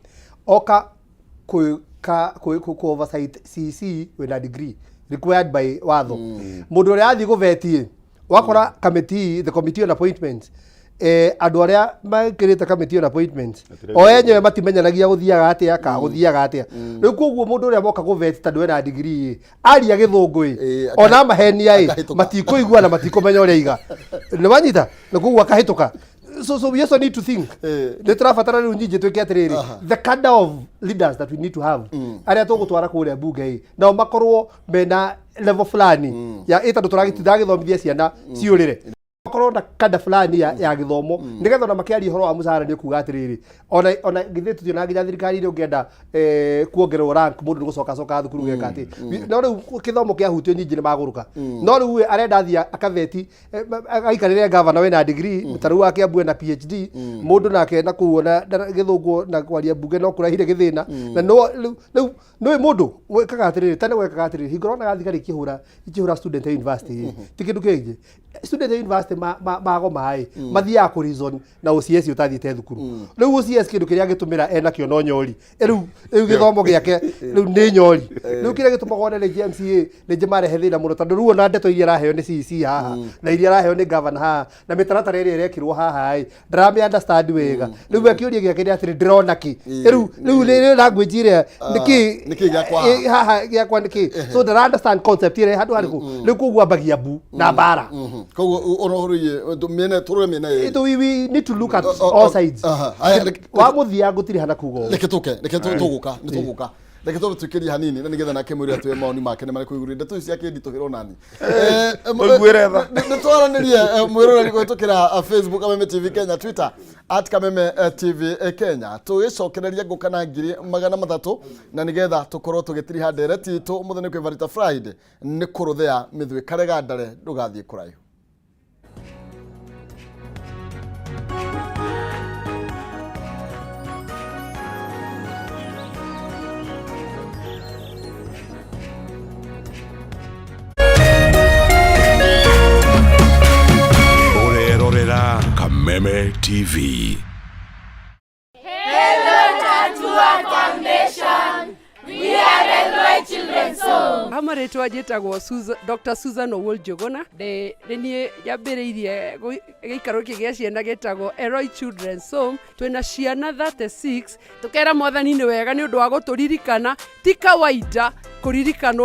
oka kwĩka kũ oversight CC wĩna degree required by watho, mũndũ ũrĩa athiĩ gũvet wakora committee, the committee on appointments, andũ arĩa mekĩrĩte committee on appointments o enyewe matimenyanagia gũthiaga atĩa ka gũthiaga atĩa. Rĩu koguo mũndũ ũrĩa moka gũvet, tondũ ena degree ĩ, aria gĩthũngũ ĩ, ona mahenia ĩ, akahĩtũka. Matikũigua na matikũmenya ũrĩa iga nĩ wanyita, na koguo akahĩtũka. So we also need to think, nĩ tũrabatara rĩu nyingĩ twĩke atĩrĩrĩ, the kind of leaders that we need to have, arĩa tũgũtwara kũrĩa mbunge ĩ, nao makorwo mena level fulani ya ĩ, tondũ tũragĩthomithia ciana ciũrĩre, makorwo na kada fulani ya gĩthomo, nĩgetha ona makĩaria ũhoro wa mũcara nĩ ũkuga atĩrĩrĩ, ona githĩ tũtiona nginya thirikari ĩrĩa ũngĩenda kuongererwo rank, mũndũ nĩ gũcoka coka thukuru geka atĩ. No rĩu gĩthomo kĩahutio nyingĩ nĩ magũrũka. No rĩu ĩ, arenda athiĩ akavet agaikarĩre gavana wĩna degree, ta rĩu wa Kiambu ena PhD, mũndũ nake na kũu ona gĩthũngũ na kwaria mbunge no kũrehire gĩthĩna. Na no rĩu nĩũĩ mũndũ wĩkaga atĩrĩrĩ, tene gwekaga atĩrĩrĩ, hingo ũronaga thigari ikĩhũra student ya university, ti kĩndũ kĩngĩ. Student ya university magoma ĩ, mathiaga kũ reason na OCS ũtathiĩte thukuru. Rĩu OCS kĩndũ kĩrĩa angĩtũmĩra enakĩo no nyori. Rĩu gĩthomo gĩake rĩu nĩ nyori. Rĩu kĩrĩa gĩtũmaga one rĩngĩ MCA rĩngĩ marehe thĩna mũno, tondũ rĩu ona ndeto iria araheo nĩ CEC haha na iria araheo nĩ governor haha na mĩtaratara ĩrĩa ĩrekĩrwo haha ĩ, ndaramĩ understand wega. Rĩu we kĩũria gĩake nĩ atĩrĩ, ndĩrona kĩ rĩu rĩu language ĩrĩa nĩkĩ? Nĩkĩ gĩakwa haha? Haha gĩakwa nĩkĩ? So ndara understand concept ĩrĩa handũ harĩkũ. Rĩu koguo ambagia mbu na mbara. Koguo ona ũhoro mĩena tũrore mĩena ĩrĩ. We need to look at all sides. Aya, Wa mũthia ngũtirĩ hana kuga ũũ. Reke tũke, reke tũgũka, nĩ tũgũka. Reke tũbe tuĩkĩrie hanini na nĩgetha nake mwĩrĩ atwĩre maoni make nĩ marĩkũ igũrũ ndeto ici cia kĩnditũhĩrwo nani. Tũiguĩre tha. Nĩ twaranĩrie, mwĩroreri, kũhĩtũkĩra Facebook Kameme TV Kenya, Twitter @KamemeTV Kenya. Tũgĩcokereria ngũka na 300,000 na nĩgetha tũkorwo tũgĩtiriha ndereti itũ ũmũthĩ nĩ kwĩbarita Friday nĩ kũrũthĩa mĩthwĩ karega ndare. Ndũgathiĩ kũraihu. Kameme TV. Ha marĩtwa njĩtagwo Dr. Susan Owuor Njũgũna. Nĩ niĩ nyambĩrĩirie gĩikaro gĩkĩ gĩa ciana gĩtagwo Elroy Children's Home. Twĩna ciana 36. Tũkera mwathani nĩ wega nĩ ũndũ wa gũtũririkana, ti kawaida kũririkanwo.